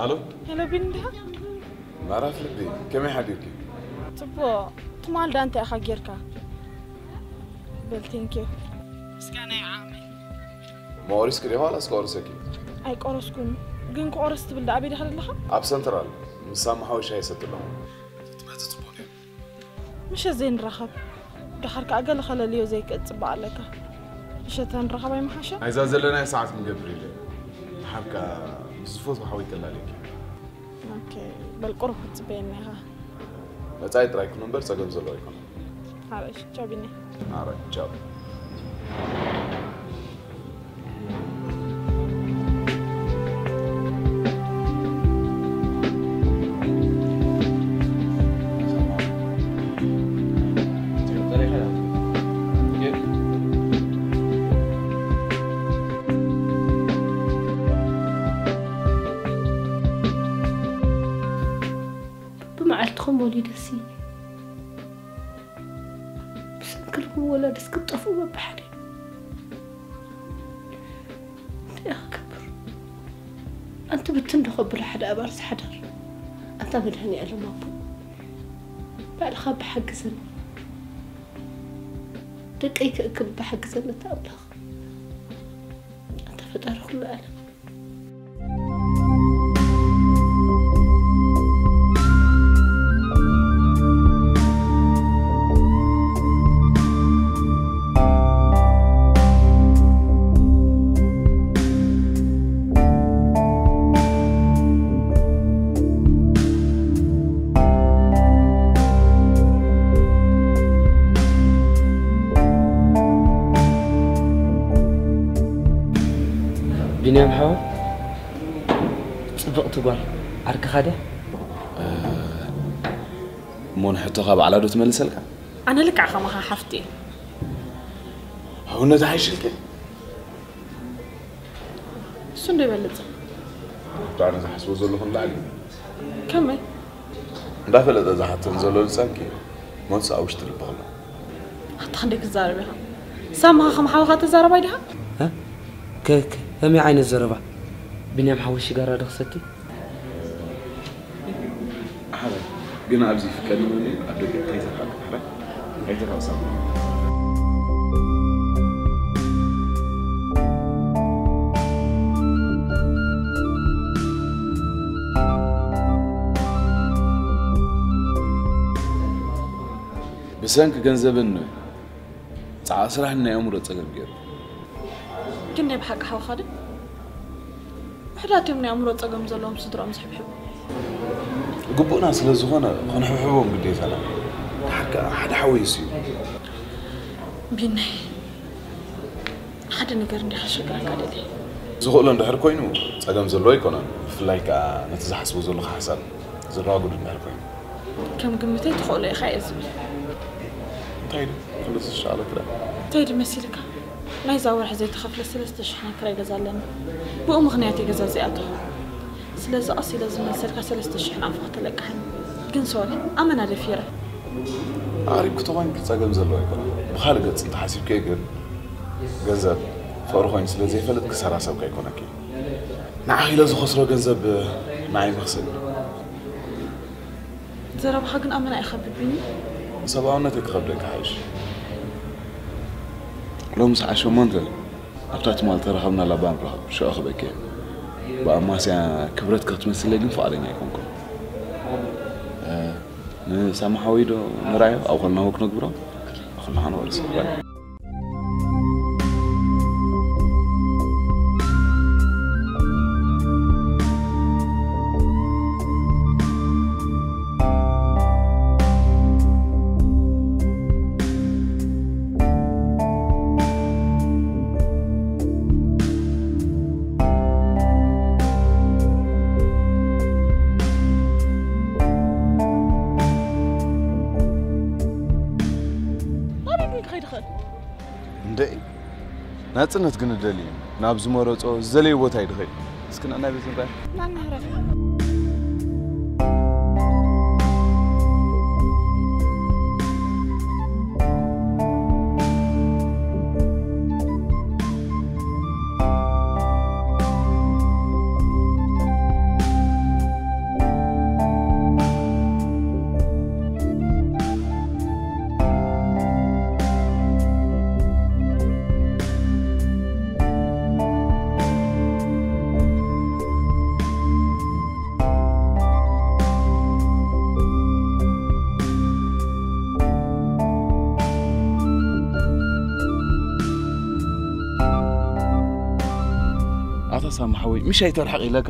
ኣሎ። ሄሎ ቢኒ፣ እንዲኻ? ምዕራፍ ልቢ፣ ከመይ ሓዲርኪ? ጽቡቕ። ትማል ዳ እንታይ ኢኻ ጌርካ? በል፣ ቴንኪዩ። ምስጋና ይዓመይ። መቆሪስኪ ዲኻ ዋላስ ከቆርሰኪ? ኣይቆረስኩን፣ ግን ክቆርስ ትብል ዳ ኣበይ ዲኻ ዘለኻ? ኣብ ሰንትራል፣ ምስ ሳሚ ሓወይ ሻሂ ይሰቲ ኣለኹ። ትመጽእ ጽቡቕ ነይሩ። ምሸት ዘይንራኸብ? ደሓር ከኣ ገለ ከለልዮ ዘይክእል ጽባቐ ኣለካ። ምሸት ተንራኸብ ኣይምሓሸ? ናይዛ ዘለናዮ ሰዓት ክንገብር ኢለ። ደሓር ከኣ ምስ ዝፈትዎ ሓወይ ከላልየኪ። ኦኬ፣ በል ቁሩብ ክትጽበየኒ ኢኻ። መጻኢ ጥራይ ኩን እምበር ጸገም ዘለዎ ኣይኮነን። ሓራይ፣ ቻው ቢኒ። ሓራይ፣ ቻው። ብመዓልትኹም ወሊደሲ ብሰንክልኩም ወላድስ ክትጠፍኡ በብሓደ። እንታይ ክገብር? ኣንቲ ብትን ዶ ከብሎ ሓደ ኣባል ዝሓዳር? ኣንታ መድሃኒኣለም ኣቦ፣ ባዕልኻ ብሓግዘኒ። ደቀይ ክእክብ ብሓግዘኒ፣ ኣታ ኣምላኽ። ኣንታ ፈጣሪ ኩሉ ዓለም። ቢንያም ሓወይ፣ ጽብቕቲ ጓል ዓርክኻ ድያ? እሞ ንሕቶኻ ባዕላ ዶ ትመልሰልካ? ኣነ ልክዕ ከማኻ ሓፍቲ እየ። ሕውነት ይሓይሽልኪ? እሱ እንዶ ይበልጽ። ኣነ ዝሓስቦ ዘለኹ ንላዕሊ። ከመይ? እንዳፈለጠ ዝሓተን ዘሎ ልሳንኪ፣ ሞትስ ኣብ ውሽጢ ልቢ ኣሎ። ኣታ ክንደይ ክትዛረብ ኢኻ? ሳምኻ ከም ሓውኻ ተዛረባይ ዲኻ? እ? ከ-፣ ከ-፣ ከመይ ዓይነት ዘረባ? ቢንያም ሓወይ ሽጋራ ዶ ክሰቲ? ሓራይ፣ ግን ኣብዚ ፍቀድኒ፣ ኣብ ደገ ከይትርሓቕ፣ ሓራይ? ኣይትርሓቕ ሳምኻ። ብሰንኪ ገንዘብን ጻዕቂ ስራሕን ናይ ኣእምሮ ጸገም ገይሩ። ግን ናይ ብሓቂ ሓውኻ ድዩ? ውሑዳት እዮም ናይ ኣእምሮ ጸገም ዘለዎም ስድራኦም ዝሕብሕቡ። ግቡእና ስለ ዝኾነ ክንሕብሕቦም ግዴታና። ደሓር ከኣ ሓደ ሓወይስ እዩ። ቢናይ፣ ሓደ ነገር እንዲኻ ከሸግረካ ደልየ። ዝኽእሎ እንድሕር ኮይኑ ጸገም ዘለዎ ኣይኮነን። ብፍላይ ከኣ ነቲ ዝሓስቦ ዘለኹ ሓሳብ ዘረጋግዱ እንድሕር ኮይኑ። ከም ግምተይ ትኽእሎ ኢኻ እየ ዝብል። እንታይ ድዩ? ክንዲ ዝተሻለ ክዳን። እንታይ ድዩ መሲልካ? ናይዛ ወርሒ ዘይተኸፍለ ሰለስተ ሽሕ ናይ ክራይ ገዛ ኣለኒ። ብኡ ምኽንያት እየ ገዛ ዘይኣተኹ። ስለዚ ቀስ ኢለ ዝመልሰልካ ሰለስተ ሽሕ ናቕፋ ከተለቅሓኒ። ግን ሶሪ፣ ኣመና ደፊረ። ኣቕሪብኪ ተኾይንኪ ጸገም ዘለዎ ኣይኮነን። ብኻልእ ገጽ እንተሓሲብኪ ግን ገንዘብ ፍቕሪ ኮይኑ ስለ ዘይፈልጥ ክሰራ ሰብኪ ኣይኮነኪ። ንዓኺ ኢለ ዝኸስሮ ገንዘብ ንዓይ መኽሰብ እዩ። ዘረባኻ ግን ኣመና ይኸብድ ቢኒ። ሰብኣውነተይ ክኸብደካ ሓይሽ። ሎሚ ሰዓት ሸሞንተ ኣብታ ትማል ተራኸብናላ ባር ንራኸብ፣ ሽዑ ክበኪ እየ። ብኣማስያ ክብረት ክትመስለይ ግን ፍቓደኛ ኣይኮንኩን። እ፣ ንሳማ ሓወይ ዶ ንርኣዮ? ኣብ ኾልና ወክ ነግብሮ? ኣብ ኾልና ኸነ ወርስ። ናበይ ግን ክኸይድ ይኽእል? እንደይ፣ ናጽነት ግን እደሊ እዩ። ናብ ዝመረጾ ዝደለዮ ቦታ እዩ ድኸይድ። እስኪ ንዕናይ ቤት ንርኣዮ። ናና ህረፍ። ኣታ ሳሚ ሓወይ፣ ምሽ ኣይተርሕቕ ኢለካ?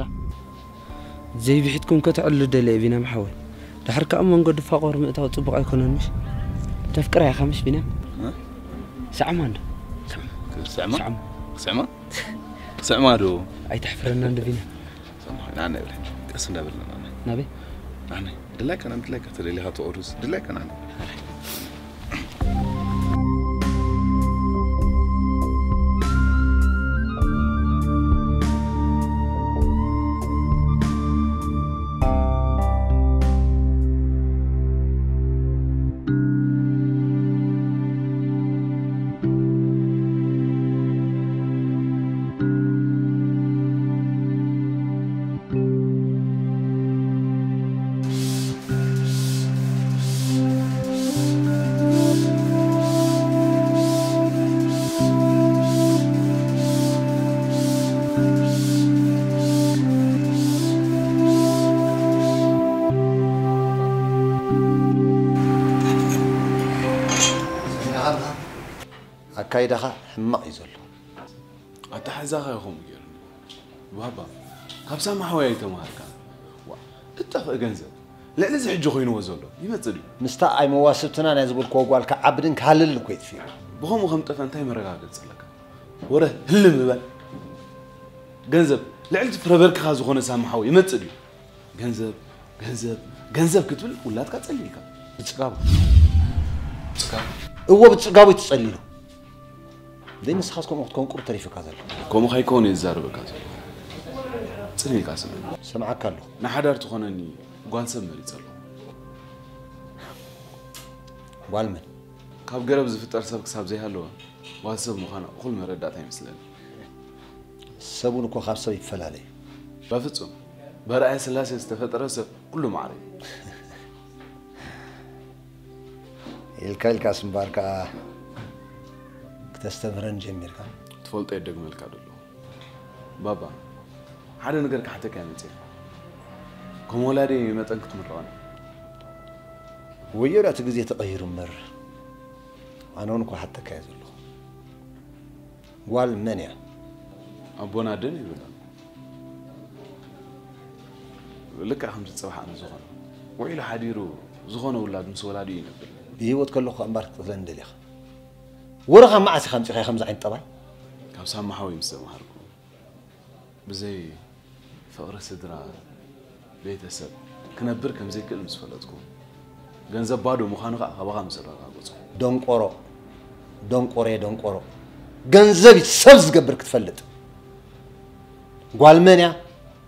ዘይብሒትኩም ከተዕልሉ ደለ እየ ቢናም ሓወይ። ድሕር ከኣ ኣብ መንገዲ ፋቆር ምእታው ጽቡቕ ኣይኮነን ምሽ? ተፍቅራ ኢኻ ምሽ ቢናም? እ? ሰዕማ እንዶ። ሰዕማ? ሰዕማ? ሰዕማ? ሰዕማ ዶ? ኣይተሕፍረና እንዶ ቢናም። ሰማዕ፣ ንዓና ይብለኝ። ቀስ እንዳበልና ንዓና። ናበይ? ንዓና። ድላይካ፣ ንዓና ድላይካ፣ ተደሊኻ ተቑርስ። ድላይካ፣ ንዓና። ኣካይዳኻ ሕማቕ እዩ ዘሎ። ኣተሓሕዛኻ እዩ ከምኡ ገይሩኒ። ባባ፣ ካብ ሳሚ ሓወይ ኣይተማሃርካን። ዋ፣ እጠፍእ ገንዘብ ልዕሊ እዚ ሕጂ ኮይንዎ ዘሎ ይመጽእ ድዩ? ምስታ ኣይ መዋስብትና ናይ ዝበልክዎ ጓል ክዓብድን ክሃልልን እኮ እዩ ጥፊኡ። ብኸምኡ ከም ጠፍአ እንታይ መረጋገጺ ኣለካ? ወረ ህልም ምባል። ገንዘብ ልዕሊ እቲ ፍረበርክኻ ዝኾነ ሳሚ ሓወይ ይመጽእ ድዩ? ገንዘብ፣ ገንዘብ፣ ገንዘብ ክትብል ውላድካ ጸሊእካ። ብጽጋቡ። ጽጋቡ? እዎ፣ ብጽጋቡ እዩ ተጸሊሉ። ደይ ንስኻስ ከምኡ ክትከውን ቁሩብ ተሪፍካ ዘሎ። ከምኡ ከይከውን እየ ዝዛረበካ ዘሎ። ጽን ኢልካ ስምዐኒ። ሰምዓካ ኣለኹ። ንሓዳር ትኾነኒ ጓል ሰብ መሪጸ ኣለኹ። ጓል መን? ካብ ገረብ ዝፍጠር ሰብ ክሳብ ዘይሃለወ፣ ጓል ሰብ ምዃና እኹል መረዳእታ ይመስለኒ። ሰብ እውን እኮ ካብ ሰብ ይፈላለ እዩ። በፍጹም። በርኣየ ስላሴ ዝተፈጠረ ሰብ ኩሉ ማዕረ እዩ። ኢልካ ኢልካስ እምበኣር ከኣ ክተስተምህረን ጀሚርካ። ትፈልጦ እየ ደግመልካ ዘለኹ። ባባ፣ ሓደ ነገር ክሓተካ እየ መጺአ። ከም ወላዲየይ መጠን ክትምርቐኒ። ወዮ ደኣ እቲ ግዜ ተቐይሩ እምበር፣ ኣነ እውን እኮ ሓተካ እየ ዘለኹ። ጓል መን እያ? ኣቦን ኣደን ይብሉን። ልክዕ ከምዚ ጽባሕ ኣነ ዝኾነ ውዒሉ ሓዲሩ ዝኾነ ውላድ ምስ ወላዲኡ ይነብር። ብህይወት ከለኹ እምበር ክትቕትለኒ ደሊኻ? ወረኻ መዓስ ኢኻ ኣምጺኻዮ ከምዚ ዓይነት ጠባይ? ካብ ሳማ ሓወይ ምስ ተማሃርኩ ብዘይ ፍቕሪ ስድራ ቤተሰብ ክነብር ከም ዘይክእል ምስ ፈለጥኩ፣ ገንዘብ ባዶ ምዃኑ ኸኣ ካባኻ ምስ ኣረጋገጽኩ። ደንቆሮ፣ ደንቆሮየ ደንቆሮ፣ ገንዘብ እዩ ሰብ ዝገብር ክትፈልጥ። ጓል መን እያ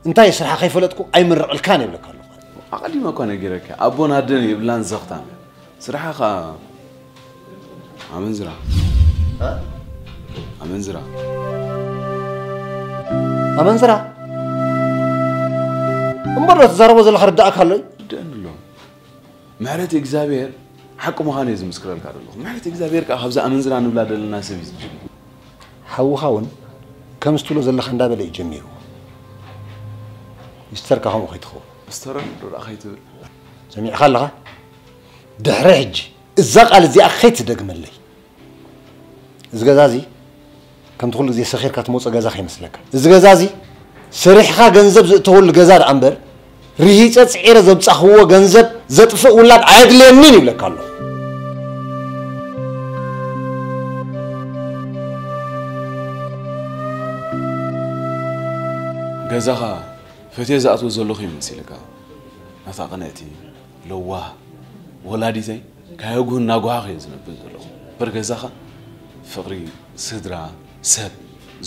እንታይ ስርሓ ከይፈለጥኩ ኣይምርቕልካን እየ እብለካ ኣለኹ። ኣቐዲመ እኳ ነጊረኪ፣ ኣቦን ኣደን የብላን ዘኽታም እያ። ስርሓ ኸኣ ኣመንዝራ። ኣመንዝራ። ኣመንዝራ? እምበር ዶ ትዛረቦ ዘለኻ ርዳእካ ኣሎ'ዩ? ርድአኒ ኣሎ። ምሕረት እግዚኣብሔር ሓቂ ምዃኑ እየ ዝምስክረልካ ዘለኹ። ምሕረት እግዚኣብሔር ከኣ ካብዛ ኣመንዝራ ንብላ ዘለና ሰብ እዩ ዝጅምር። ሓውኻ እውን ከምዚ ትብሎ ዘለኻ እንዳበለ እዩ ጀሚርዎ። ሚስተርካ ከምኡ ከይትኸውን። ሚስተረን ዶ ደኣ ከይትብል። ሰሚዕኻ ኣለኻ? ድሕሪ ሕጂ እዛ ቃል እዚኣ ከይትደግመለይ። እዚ ገዛ እዚ ከምቲ ኩሉ ግዜ ሰኺርካ ትመጾ ገዛ ከይመስለካ። እዚ ገዛ እዚ ሰሪሕኻ ገንዘብ ዝእተወሉ ገዛ ደኣ እምበር ርሂጸ ጽዒረ ዘምጻኽዎ ገንዘብ ዘጥፍእ ውላድ ኣየድልየንን ይብለካ ኣለኹ። ገዛኻ ፈትየ ዝኣትዎ ዘለኹ እዩ መሲልካ ናታ ቅንዕቲ ለዋህ ወላዲተይ ካየጉህ እናጓሃኽ እየ ዝነብር ዘለኹ። እምበር ገዛኻ ፍቕሪ፣ ስድራ፣ ሰብ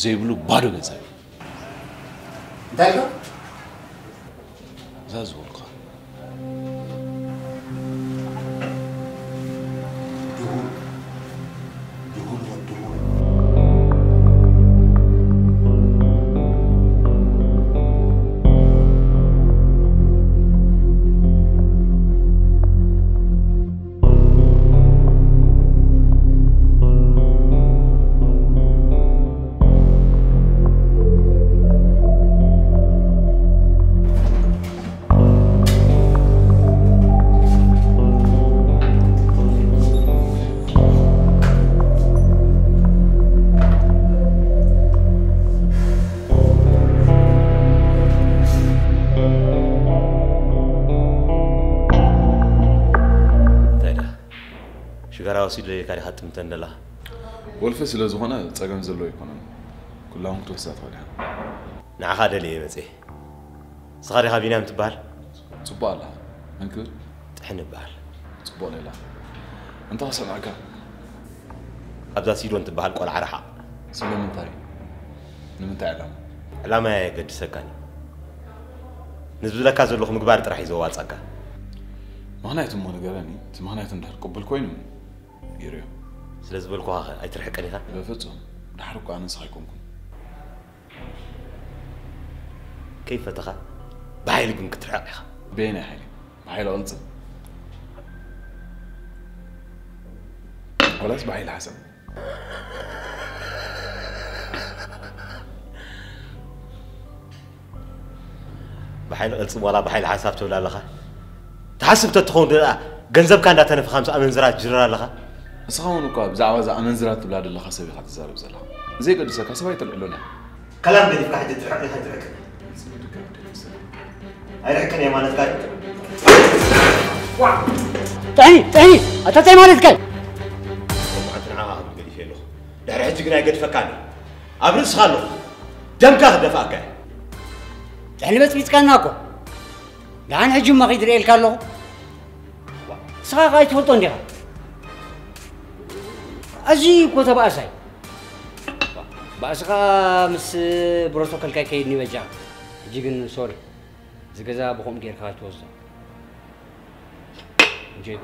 ዘይብሉ ባዶ ገዛ እዩ። እንታይ ኢልካ? እዛ ዝበልኩኻ። ድሁል፣ ድሁል ወዲ ድሁል። ሽጋራ ወሲዱ ለይካ ዲኻ ትጥምተን ደለኻ? ወልፊ ስለ ዝኾነ ጸገም ዘለዎ ኣይኮነን። ኩላውን ክትወስዳ ትኽእል ኢኻ። ንዓኻ ደልየ እየ መጽየ። ንስኻ ዲኻ ቢንያም ትበሃል? ጽቡቕ ኣለኻ። መን ክብል? ጥሕን እበሃል። ጽቡቕ ሌላ። እንታይ ክሰምዓካ? ኣብዛ ሲዶን ትበሃል ቆልዓ ረሓቕ። ስለምንታይ? ንምንታይ ዕላማ? ዕላማይ ኣየገድሰካን እዩ። ንዝብለካ ዘለኹ ምግባር ጥራሕ እዩ ዘዋጻካ። ምኽንያት እሞ ንገረኒ። እቲ ምኽንያት እንድሕር ቅቡል ኮይኑ ገይረዮ። ስለ ዝበልኩኻ ኸ ኣይትርሕቅን ኢኻ? በፍጹም። ደሓር እኮ ኣነ ንስኻ ኣይኮንኩን። ከይፈተኻ ብሓይሊ ግን ክትርሕቕ ኢኻ። በየናይ ሓይሊ? ብሓይሊ ቅልጽም? ወላስ ብሓይሊ ሓሳብ? ብሓይሊ ቅልጽም ዋላ ብሓይሊ ሓሳብ ትብል ኣለኻ? ትሓስብ ተትኸውን ደኣ ገንዘብካ እንዳተነፈኻ ምስ ኣመንዝራ ትጅርር ኣለኻ? ንስኻ እውን እኳ ብዛዕባ እዛ ኣመንዝራ ትብላ ዘለኻ ሰብ ኢኻ ትዛረብ ዘለኻ። ዘይገድሰካ ሰብ ኣይተልዕሎን ኢኻ። ከላም ገዲፍካ ሕጂ ትርሕቕ ኢኻ ትርሕቅ። ኣይርሕቅን እየ ማለትካ እዩ። ጥዕኒ ጥዕኒ ኣታ እንታይ ማለትካ እዩ? ሎማዓንቲ ንዓኻ ክብል ገዲፈ ኣለኹ። ድሕሪ ሕጂ ግን ኣይገድፈካን እየ። ኣብ ርእስኻ ኣለኹ። ደምካ ክደፍኣካ እየ። ጥዕኒ በጽቢጽካና እኮ። ደሓን ሕጂ እሞ ኺድ ርእየልካ ኣለኹ። ንስኻ ኸኣ ኣይትፈልጦ እንዲኻ። ኣዝዩ እኮ ተባእሳይ። ባእስኻ ምስ ብሮቶኮልካ ይከይድኒ በጃ። ሕጂ ግን ሶሪ። እዚ ገዛ ብኸምኡ ጌርካ ኣይትወስዶ። እንጆይ።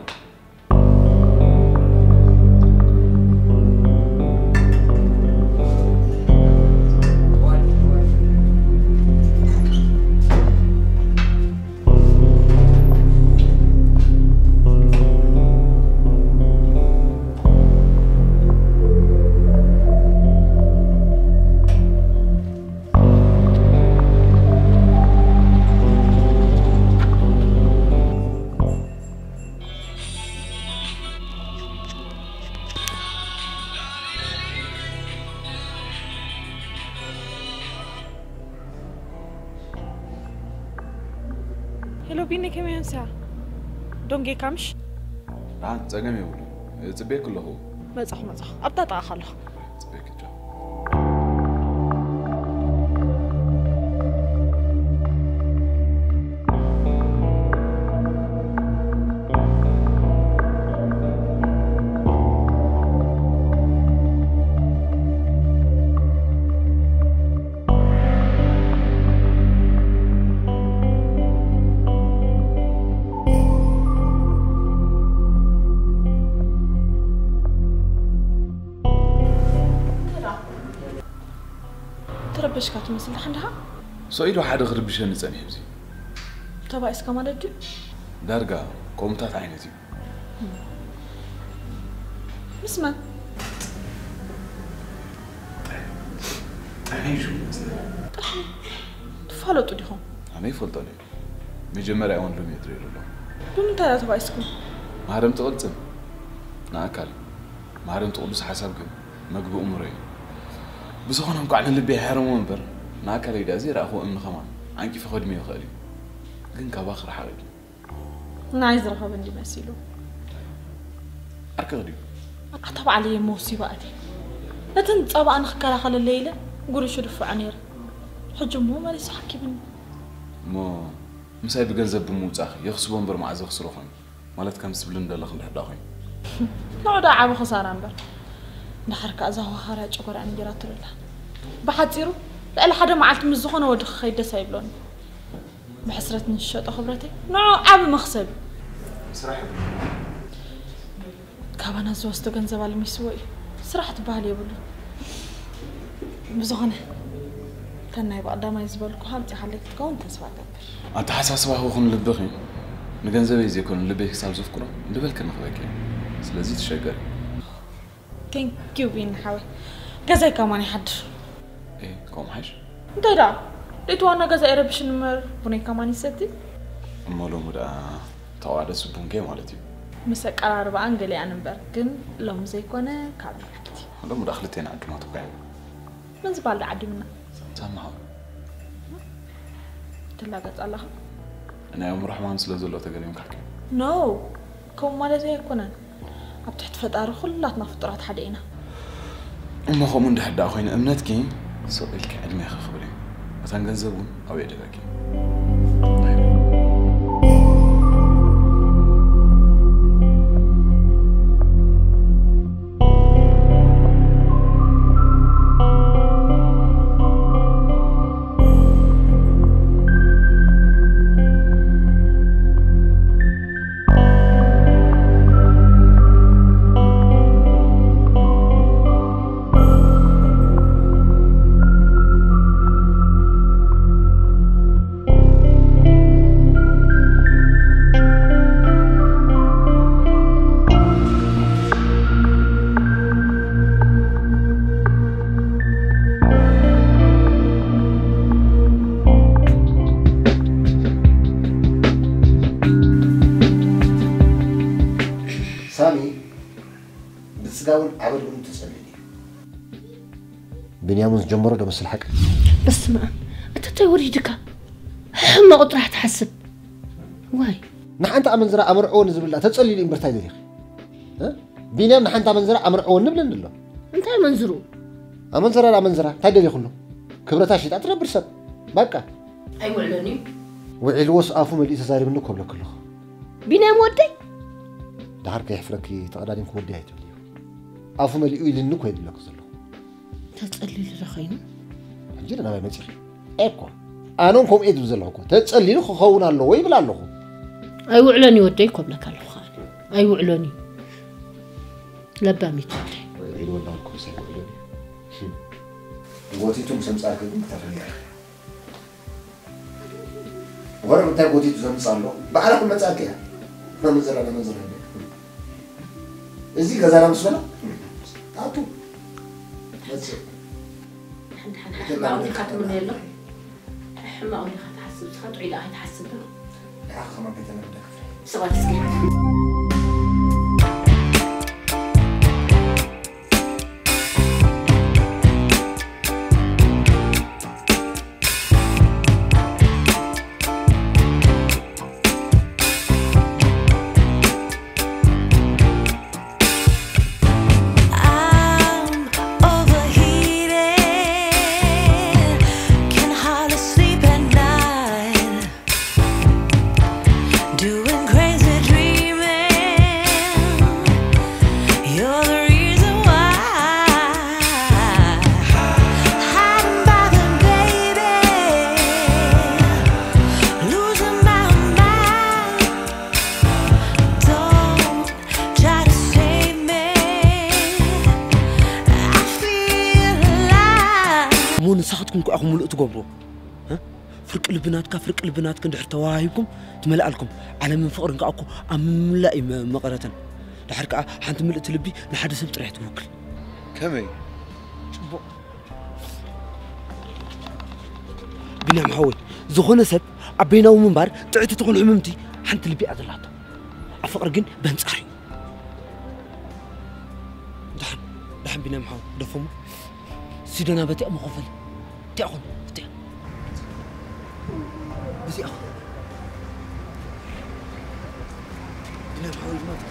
ሄሎ ቢኒ፣ ከመይ ኣምስያ? ዶንጌ ካምሽ? ደሓን፣ ጸገም የብሉን። እጽበየኪ ኣለኹ። መጻኹ፣ መጻኹ። ኣብታ ጥቓኻ ኣለኹ። ጽበየኪ፣ ቻው። ተረበሽካ ትመስል፣ ደሓን ደኻ? ሰኢዶ ሓደ ክርብሸኒ ጸኒሑ፣ እዚ ተባኢስካ ማለት ድዩ? ዳርጋ ከምኡታት ዓይነት እዩ። ምስ መን? ጠ-፣ ጠ-፣ ጠ-፣ ጠ-፣ ጠ-፣ ትፋለጡ ዲኹም? ኣነ ይፈልጦ ነይ። መጀመርያ እውን ሎሚ እየ ትሪኦ ዘለኹ። ብምንታይ እያ ተባኢስኩም? ማህረምቲ ቅልጽም ንኣካል፣ ማህረምቲ ቅዱስ ሓሳብ ግን መግቢ እምሮ እዩ። ብዝኾነ እንኳዕ ንልቢ ይሓርሞ እምበር፣ ንኣካለይ ድኣ ዘይረኣኽዎ እምኒ ኸማን ዓንቂፉ ከድምዮ ይኽእል እዩ። ግን ካባኺ ርሓቕ ኢሉ። ንዓይ ዝረኸበ እንዲ መሲሉ። ዓርኪ ድዩ? ኣታ ባዕለይ እሞ ወሲባ ኣትየ። ነተን ጸባኣ ንኽከላኸለለይ ኢለ ጉርሹ ድፍዖ ነይረ። ሕጂ እሞ መሊሱ ሓኪምኒ። እሞ ምሳይ ብገንዘብ ብምውጻእኺ የኽስቦ እምበር መዓዝ የኽስሮ ኾን? ማለት ከም ትብልን ዘለኽን ድሕር ደኣ ኾይኑ። ንዑ ደኣ ዓቢ ኽሳራ እምበር። እንድሕር ከኣ እዛ ወኻርያ ጨጎራ እንጀራ ትብላ። ብሓጺሩ ልዕሊ ሓደ መዓልቲ ምስ ዝኾነ ወዲ ክኸይድ ደስ ኣይብሎን። ብሕስረት ንዝሸጦ ክብረተይ ንዑ ዓቢ መኽሰብ እዩ። ስራሕ ይብሉ። ካባና ዝወስዶ ገንዘብ ኣልሚስዎ እዩ። ስራሕ ትበሃል የብሉን። ብዝኾነ፣ እተን ናይ ብቐዳማይ ዝበልኩኻ ኣምጺኻለይ ክትከውን ተስፋ እገብር። ኣተሓሳስባ ይኹን ልብኺ ንገንዘበይ ዘይኮነ ልበይ ክሳብ ዘፍቅሮ ልበልኪ ንኽበኪ። ስለዚ ትሸገሪ። Thank you ቢኒ ሓወይ። ገዛይ ከማን ይሓድር። ኤ፣ ከምኡ ሓይሽ። እንታይ ደኣ? ደይቲ ዋና ገዛ ኣይረብሽን እምበር ቡነይ ከማን ይሰቲ። እሞ ሎሚ ደኣ ተዋደስ ቡንከ ማለት እዩ። ምስ ኣቀራርባኣን ገሊኣን እምበር፣ ግን ሎሚ ዘይኮነ ካብ ንላዕሊ። ሎሚ ደኣ ክልቴና ዕዱማት እኮ ኢና። መን ዝበሃል ደኣ ዓዲምና? ሳሚ ሓወይ። ትላገጽ ኣለኻ? ናይ ኣእምሮ ሕማም ስለ ዘሎ ተገሪምካ። ኖ፣ ከምኡ ማለት ኣይኮነን። ኣብ ትሕቲ ፈጣሪ ኩላትና ፍጡራት ሓደ ኢና። እሞ ከምኡ እንድሕር ደኣ ኮይኑ እምነትኪ ስቕ ኢልኪ ዕድሜኺ ክብሪ። መታን ገንዘብ እውን ኣብኡ የደጋጊ። ሳሚ ብስጋ እውን ዓበድ እውን ተጸልል እዩ። ብንያም ዝጀመሮ ዶ መስል ሓቂ? በስመ ኣብ። ኣታ እንታይ ወሪድካ? ሕማቕ ጥራሕ ትሓስብ። ዋይ። ንሓንቲ ኣመንዝራ ኣመርዕዎ ንዝብላ ተጸሊሉ እምበር እንታይ ደሊኺ? እ? ቢንያም ንሓንቲ ኣመንዝራ ኣመርዕዎ ንብል እንድሎ። እንታይ ኣመንዝሩ? ኣመንዝራ ኣመንዝራ እንታይ ደሊኹ ኣሎ? ክብረታ ሽጣ ትነብር ሰብ። በቃ። ኣይውዕሎን እዩ። ውዒልዎስ ኣፉ መሊኡ ተዛሪብኒ እኮ ብለኪ ኣለኹ። ቢንያም ወደይ? ደሓር ከየሕፍረኪ ተቐዳዲምኪ ወደይ ኣይትብልዮ። ኣፉ መሊኡ ኢልኒ እኮ ይብለኪ ዘለኹ። ተጸሊሉ ዶ ኸይኑ? ሕጂ ናባይ መጺኺ? ኤኮ። ኣነ እውን ከምኡ እየ ዝብል ዘለኹ እኮ። ተጸሊሉ ክኸውን ኣለዎ ይብል ኣለኹ። ኣይውዕሎን እዩ ወደይ እኮ እብለካ ኣለኹ ከኣ። ኣይውዕሎን እዩ። ለባሚት ወደይ። ኢሉ ወላ እኮ ሳይውዕሎን እዩ። ጎቲቱ ምስ ኣምጻእኪ ግን ክተፍርያ ኢኺ። ወረ እንታይ ጎቲቱ ዘምጽእ ኣሎ? ባዕላ ክመጽኣኪ እያ። መመንዘራ፣ መመንዘራ። እዚ ገዛና ምስ በላ፣ ኣቱ። መጽእ። ሓንቲ ሓንቲ ሕማቕ ዲኻ ትምነየሉ? ሕማቕ ዲኻ ትሓስብ? ንስኻ ጥዑይ ደኣ ኣይትሓስብ ዶ? ንዓኻ ከማን ከይተለመደ ክፍለ። ሰባት እስኪ። እኮ ኢኹም ምሉእ ትገብርዎ። እ? ፍርቂ ልቢ ናትካ፣ ፍርቂ ልቢ ናትክን ድሕር ተዋሂብኩም ትመልኣልኩም። ዓለምን ፍቕርን ከኣ እኮ ኣብ ምምላእ እዩ መ-፣ መቐረተን። ድሓር ከኣ ሓንቲ ምልእቲ ልቢ ንሓደ ሰብ ጥራይ ትውክል። ከመይ? ጽቡቕ። ቢንያም ሓወይ፣ ዝኾነ ሰብ ኣብ በይናዊ ምንባር ጥዕቲ ትኹን ሕምምቲ ሓንቲ ልቢ እያ ዘላቶ። ኣብ ፍቕሪ ግን በንጻር እዩ። ደሓን፣ ደሓን ቢንያም ሓወይ፣ ደፎሞ። ሲደና በቲኣ መኸፈል። እቲኣ ኹን፣ እቲኣ። እዚኣ ኹን። ቢንያም ሓወይ፣ ዝመት።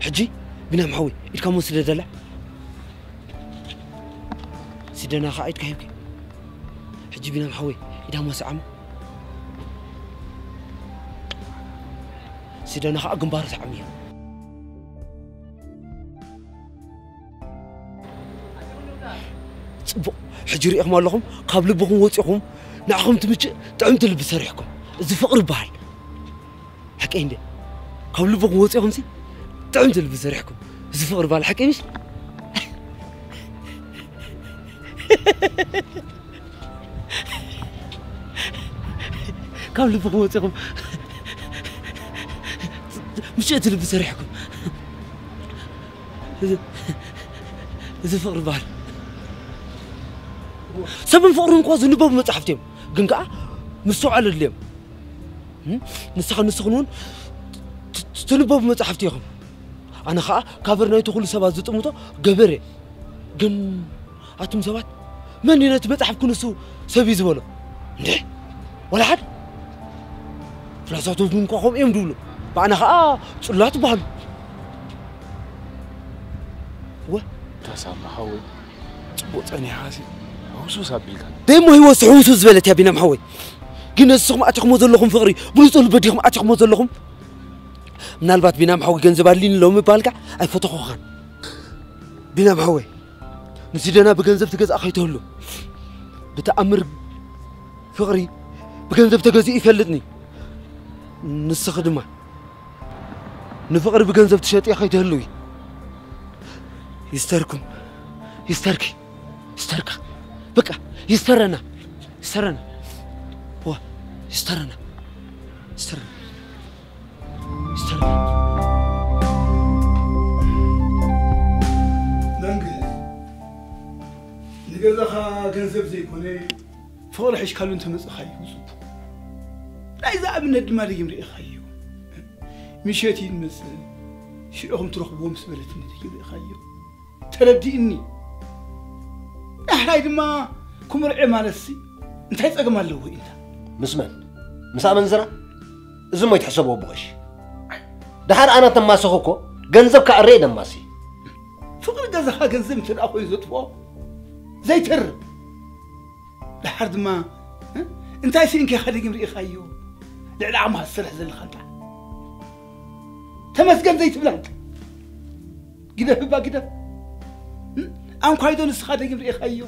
ሕጂ ቢንያም ሓወይ፣ ኢድካ ሞ ስደደላ። ሲደና ኸዓ ኢድካ ሂብኪ። ሕጂ ቢንያም ሓወይ፣ ኢዳ ሞ ሰዓማ። ሲደና ኸዓ ግንባሩ ሰዓምዮ። ጽቡቕ። ሕጂ ሪኢኹም ኣለኹም፣ ካብ ልብኹም ወጺኹም፣ ንዓኹም ትምችእ ጥዕምቲ ልቢ ሰሪሕኩም። እዚ ፍቕሪ ይበሃል። ሓቀይ እንደ? ካብ ልብኹም ወጺኹም ሲ ጥዕምቲ ልቢ ሰሪሕኩም። እዚ ፍቕሪ ይበሃል። ሓቀይ ምሽ? ካብ ልብኹም ወጺኹም ምሽእቲ ልቢ ሰሪሕኩም። እዚ፣ እዚ ፍቕሪ ይበሃል። ሰብን ፍቕርን እኮ ዝንበቡ መጻሕፍቲ እዮም። ግን ከኣ ምስትውዓል ኣድልዮም። እም? ንስኻ ንስኽን እውን ት-፣ ት-፣ ትንበቡ መጻሕፍቲ ኢኹም። ኣነ ኸኣ ካቨር ናይቲ ኩሉ ሰባት ዝጥምቶ ገበር እየ። ግን ኣቱም ሰባት፣ መን እዩ ነቲ መጽሓፍ ክንሱ ሰብ እዩ ዝበሎ? እንዴ? ወላ ሓደ? ፍላሳቶም እንኳ ከምኡ እዮም ድብሉ። ብኣና ኸኣ ጽላት ይበሃሉ። ወ? ተሰማ ሓወይ፣ ጽቡቕ ጸኒሓ ሲ፣ ህውስውስ ኣቢልካ። ደሞ ህይወት ህውስውስ ዝበለት እያ ቢናም ሓወይ። ግን ንስኹም ኣቲኹሞ ዘለኹም ፍቕሪ፣ ብንጹር ልቢ ዲኹም ኣቲኹሞ ዘለኹም? ምናልባት ቢናም ሓወይ ገንዘብ ኣድልዩኒ ኣሎ ምባልካ ኣይፈተኹኻን። ቢናም ሓወይ፣ ንሲደና ብገንዘብ ትገዝኣ ከይትህሉ። ብተኣምር ፍቕሪ ብገንዘብ ተገዚኡ ይፈልጥኒ። ንስኺ ድማ ንፍቕሪ ብገንዘብ ትሸጥዮ ከይትህልዊ። ይስተርኩም፣ ይስተርኪ፣ ይስተርካ። በቃ ይስተረና፣ ይስተረና። ዋ፣ ይስተረና፣ ይስተረና። ይስተርና። መንግስት፣ ንገዛኻ ገንዘብ ዘይኮነ ፍቕሪ ሒዝካሉ እንተመጽእካዩ ጽቡቕ። ናይዚ ኣብነት ድማ ደጊም ርኢኻዮ። ምሸት እዩ ዝመጽእ፣ ሽዑኹም ትረኽብዎ ምስ በለትኒ ደጊም ርኢኻዮ። ተረዲእኒ። ዳሕራይ ድማ ክምርዐ ማለትሲ እንታይ ጸገም ኣለዎ ኢልካ? ምስ መን? ምስ ኣመንዝራ? እዚ እሞ ይትሕሰቦ ብቐሺ። ደሓር ኣነ ተማሰኹ እኮ ገንዘብ ከዕረ እየ ደማሲ። ፍቕሪ ገዛኻ ገንዘብ እንተ ደኣ ኮይኑ ዘጥፍኦ ዘይተርፍ። ደሓር ድማ፣ እ? እንታይ ስኢንካ ኢኻ ደጊም ርኢኻዮ? ልዕሊ ዓቕምኻ ትሰርሕ ዘለኻ እንታ። ተመስገን ዘይትብላ እንታ። ግደፍ እባ ግደፍ። እ? ኣንኳይዶ ንስኻ ደጊም ርኢኻዮ?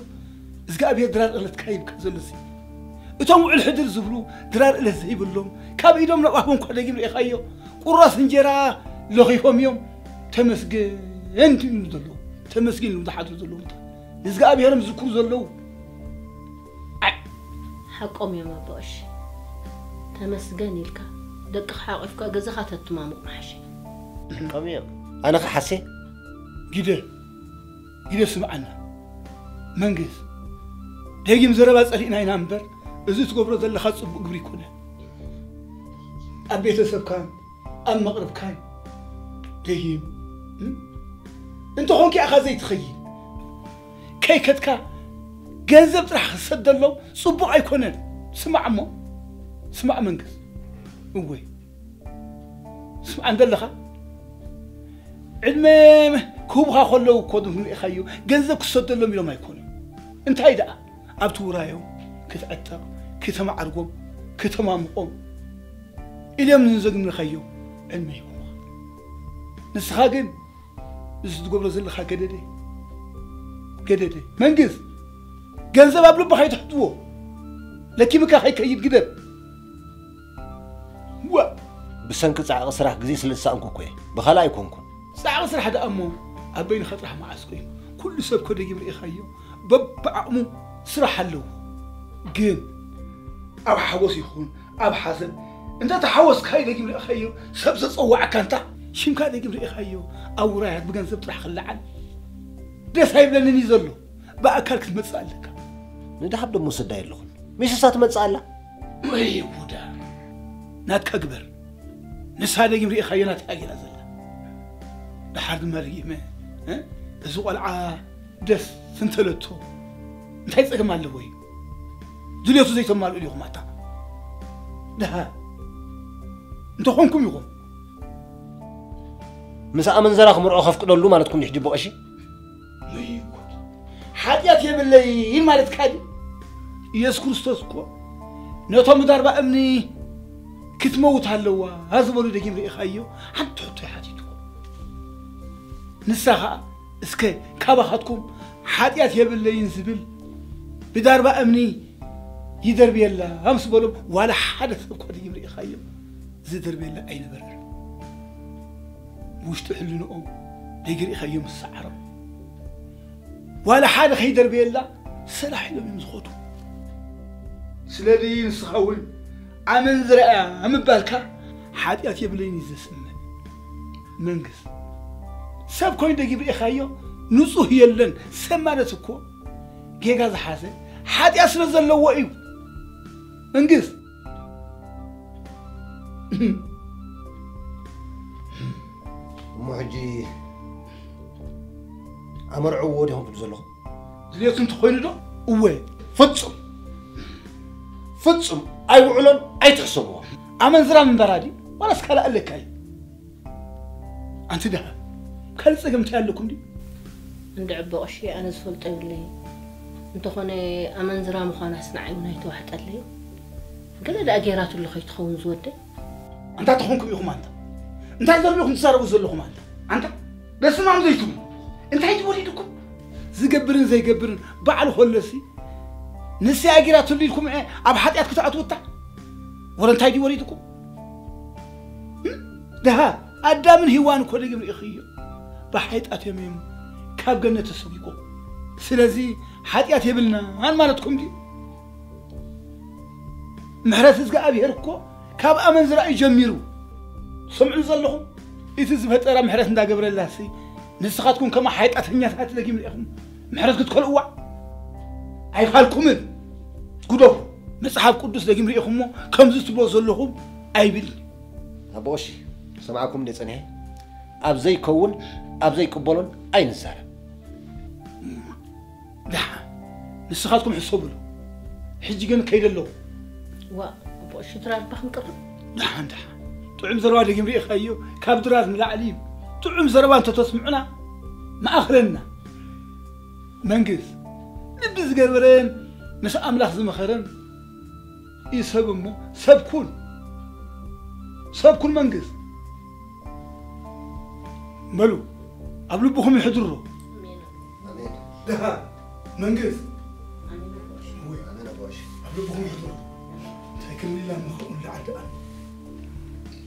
እግዚኣብሔር ድራር ዕለትካ ይብካ ዘሎ ሲ። እቶም ውዕል ሕድር ዝብሉ ድራር ዕለት ዘይብሎም፣ ካብ ኢዶም ናብ ኣፎም እኳ ደጊም ርኢኻዮ? ቁራስ እንጀራ ለኺፎም እዮም። ተመስገን ይብሉ ዘለዉ። ተመስገን ይብሉ ዝሓድሩ ዘለዉ እንታ። ንእግዚኣብሔሮም ዝዝክሩ ዘለዉ። ኣይ። ሓቆም እዮም ኣቦ ቀሺ። ተመስገን ኢልካ ደቅኻ ሓቂፍካ ገዛኻ ተትማሙቕ ምሓሸ። ሓቆም እዮም። ኣነ ከሓሴ? ግደ፣ ግደ ስምዓና። መንግስ፣ ደጊም ዘረባ ጸሊእና ኢና እምበር፣ እዚ ትገብሮ ዘለኻ ጽቡቕ ግብሪ ኣይኮነን። ኣብ ቤተሰብካን ኣብ መቕርብካን ደጊም፣ እም? እንተኾንካ ኢኻ ዘይትኸይድ። ከይከድካ ገንዘብ ጥራሕ ክሰደሎም ጽቡቕ ኣይኮነን። ስማዕ እሞ፣ ስማዕ መንግስ። እወይ። ስማዕ እንደለኻ፣ ዕድመ ክህቡኻ ከለዉ እኮ ንሪኢኻዮ፣ ገንዘብ ክሰደሎም ኢሎም ኣይኮኑን። እንታይ ደኣ፣ ኣብቲ ውራዮም ክትዕጠቕ፣ ክተማዕርጎም፣ ክተማምቖም ኢሎም ንዘግምርኻዮ ዕድመ ሂቦምኻ። ንስኻ ግን እዚ ትገብሮ ዘለኻ ገደደ፣ ገደደ። መንግስ፣ ገንዘብ ኣብ ልብኻ ኣይትሕትዎ። ለኪምካ ከይከይድ ግደፍ። ዋ! ብሰንኪ ጻዕቂ ስራሕ ግዜ ስለ ዝሰኣንኩ እኮ እየ። ብኻልእ ኣይኮንኩን። ጻዕቂ ስራሕ ደኣ እሞ፣ ኣብ በይንኻ ጥራሕ መዓስ ኮይኑ? ኩሉ ሰብ እኮ ደጊም ርኢኻዮ፣ በብዓቕሙ ስራሕ ኣለዎ። ግን ኣብ ሓጎስ ይኹን ኣብ ሓዘን፣ እንተ ተሓወስካዩ ደጊም ርኢኻዮ፣ ሰብ ዘጸዋዕካ እንታ ሽምካ ደጊም ርኢኻዮ፣ ኣብ ውራያት ብገንዘብ ጥራሕ ክለዓል ደስ ኣይብለንን እዩ ዘሎ። ብኣካል ክትመጽእ ኣለካ። ንደሃብ ደሞ ሰዳይ ኣለኹን። ሚስሳ ትመጽእ ኣላ። ወይ ጉዳ። ናትካ ግበር። ንሳ ደጊም ርኢኻዮ ናትካ ገይራ ዘላ። ደሓር ድማ ደጊመ፣ እ? እዚ ቆልዓ ደስ ስንተለቶ እንታይ ጸገም ኣለዎ እዩ? ድልየቱ ዘይተማልኡ ኢኹም ኣታ። ደሃ እንተኾንኩም ኢኹም። ምስ ኣመንዘራ ክምርዖ ከፍቅደሉ ማለትኩም ድሕጂ ብቐሺ? ወይ ጉድ። ሓጢኣት የብለይን ማለትካ ድዩ? ኢየሱስ ክርስቶስ እኮ ነቶም ብዳርባ እምኒ ክትመውት ኣለዋ ዝበሉ ደጊም ርኢኻዮ? ሓንቲ ሕቶ ይሓቲትዎ። ንሳ ኸኣ እስከ ካባኻትኩም ሓጢኣት የብለይን ዝብል ብዳርባ እምኒ ይደርብየላ ምስ በሎም ዋላ ሓደ ሰብ እኳ ደጊም ርኢኻዮ ዝደርብየላ ኣይነበረን። ውሽጢ ሕልንኦም ደጊም ርኢኻዮ ምስ ሰዓሮም ዋላ ሓደ ከይደርብየላ ሰላሕ ኢሎም እዮም ዝኸዱ። ስለዚ ንስኻ እውን ኣመንዝራ እያ ምባልካ ሓጢኣት የብለይን እዩ ዘስምዕ። መንግስት ሰብ ኮይኑ ደጊም ርኢኻዮ ንጹህ የለን። ሰብ ማለት እኮ ጌጋ ዝሓዘ ሓጢኣት ስለ ዘለዎ እዩ። መንግስት እሞ ሕጂ ኣመርዕዎ ዲኹም ትብሉ ዘለኹም? ድልየቱ እንተኾይኑ ዶ? እወ። ፍጹም ፍጹም ኣይውዕሎን ኣይትሕሰብዎ። ኣመንዝራ ምንባራ ድዩ ዋላስ ካልእ ኣለካ እዩ? ኣንቲ ደሃ ካልእ ጸገም እንታይ ኣለኩም ድዩ? እንድዒ ኣቦ ቀሺ ኣነ ዝፈልጦ የብለይን። እንተኾነ ኣመንዝራ ምዃናስ ንዓይ እውን ኣይተዋሕጠለይን። ገለ ደኣ ገይራትሉ ከይትኸውን ዝወደይ። ኣንታ ተኾንኩም ኢኹም ኣንታ እንታይ ዘሎ ኢኹም ትዛረቡ ዘለኹም ኣንታ ኣንታ ደስማም ዘይትብሉ እንታይ ትወሊድኩም ዝገብርን ዘይገብርን ባዕሉ ከሎሲ ንስያ ጌራትሉ ኢልኩም ዐ ኣብ ሓጢኣት ክትኣትውታ ወረ እንታይ ድዩ ወሊድኩም ደሃ ኣዳምን ሂዋን እኮ ደጊም ርኢኽዮ ብሓይጣት እዮም እዮም ካብ ገነት ተሰጒጎም ስለዚ ሓጢኣት የብልናን ማለትኩም ድዩ ምሕረት እግዚኣብሔር እኮ ካብ ኣመንዝራ እዩ ጀሚሩ። ትሰምዑ ዘለኹም? እቲ ዝፈጠራ ምሕረት እንዳገበረላሲ ንስኻትኩም ከማ ሓይጣተኛታት ደጊም ርኢኹም ምሕረት ክትከልእዋ ኣይፋልኩምን። ግደፉ። መጽሓፍ ቅዱስ ደጊም ርኢኹሞ ከምዚ ትብሎ ዘለኹም ኣይብል። ኣቦ ቀሺ ሰምዓኩም እንደ ጸኒሐ ኣብ ዘይከውን ኣብ ዘይቅበሎን ኣይንዛረብ። ደሓን ንስኻትኩም ሕሰብሉ። ሕጂ ግን ከይደ ኣለኹ። ዋእ ኣቦ ሽትራ ልባ ክንቀርብ። ደሓን ደሓን ጥዑም ዘረባ ደጊም ርኢኻዮ ካብ ድራር ንላዕሊ እዩ። ጥዑም ዘረባ እንተተስምዑና መኣኽለና። መንግስ ልቢ ዝገበረን ምስ ኣምላኽ ዝመኸረን እዩ ሰብ እሞ ሰብ ኩን። ሰብ ኩን መንግስ በሉ ኣብ ልብኹም ይሕድሮ። ደሃ መንግስ ኣብ ልብኹም ይሕድሮ። እንታይ ክንብል ኢና ንኸውን ለዓል ደኣ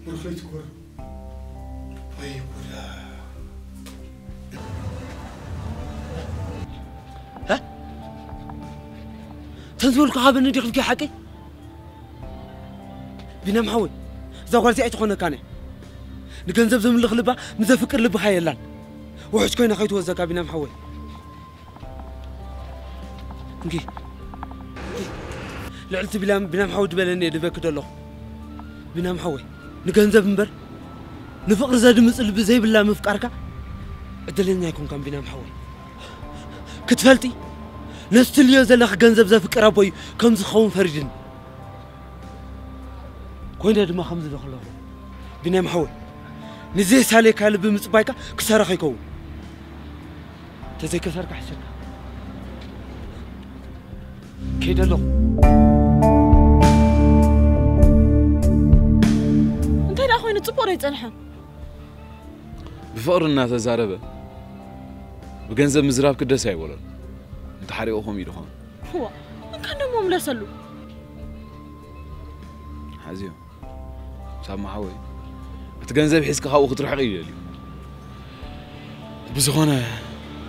ብሩኽ ለይቲ ክበሩ። ወይ ጉዳ። ተዝበልኩ ሃበኒ ዲኽልኪ ሓቂ ቢናም ሓወይ እዛ ጓል እዚኣ ኣይትኾነካን እያ ንገንዘብ ዘምልኽ ልባ ንዘፍቅር ልብኻ የላን ውሕጅ ኮይና ከይትወዘካ ቢናም ሓወይ እንኪ ልዕልቲ ቢናም ሓወይ ድበለኒ እየ ድበኪ ደለኹ ቢናም ሓወይ ንገንዘብ እምበር ንፍቕሪ ዘድምፅ ልቢ ዘይብላ ምፍቃርካ ዕድለኛ ኣይኮንካን ቢናም ሓወይ ክትፈልጢ ነዚ ትልዮ ዘለኺ ገንዘብ ዘፍቅር ኣቦይ ከም ዝኸውን ፈሪድኒ ኮይነ ድማ ከምዚ ዶ ከለኹ ቢንያም ሓወይ ንዘይሳለየካ ልቢ ምፅባይካ ክሳራኺ ይከውን ተዘይከሰርካ ሕሰካ ከይደ ኣለኹ እንታይ ደኣ ኮይኑ ፅቡቕ ዶ ይፀንሐ ብፍቕሪ እናተዛረበ ብገንዘብ ምዝራብ ክደስ ኣይበሎን እንተሓሪቑ ከምኡ ኢሉ ኾን ዋ እንካ ደሞ ምለሰሉ ሓዝዮ ሳማ ሓወይ እቲ ገንዘብ ሒዝካ ካብኡ ክትርሕቕ እዩ ደልዩ ብዝኾነ፣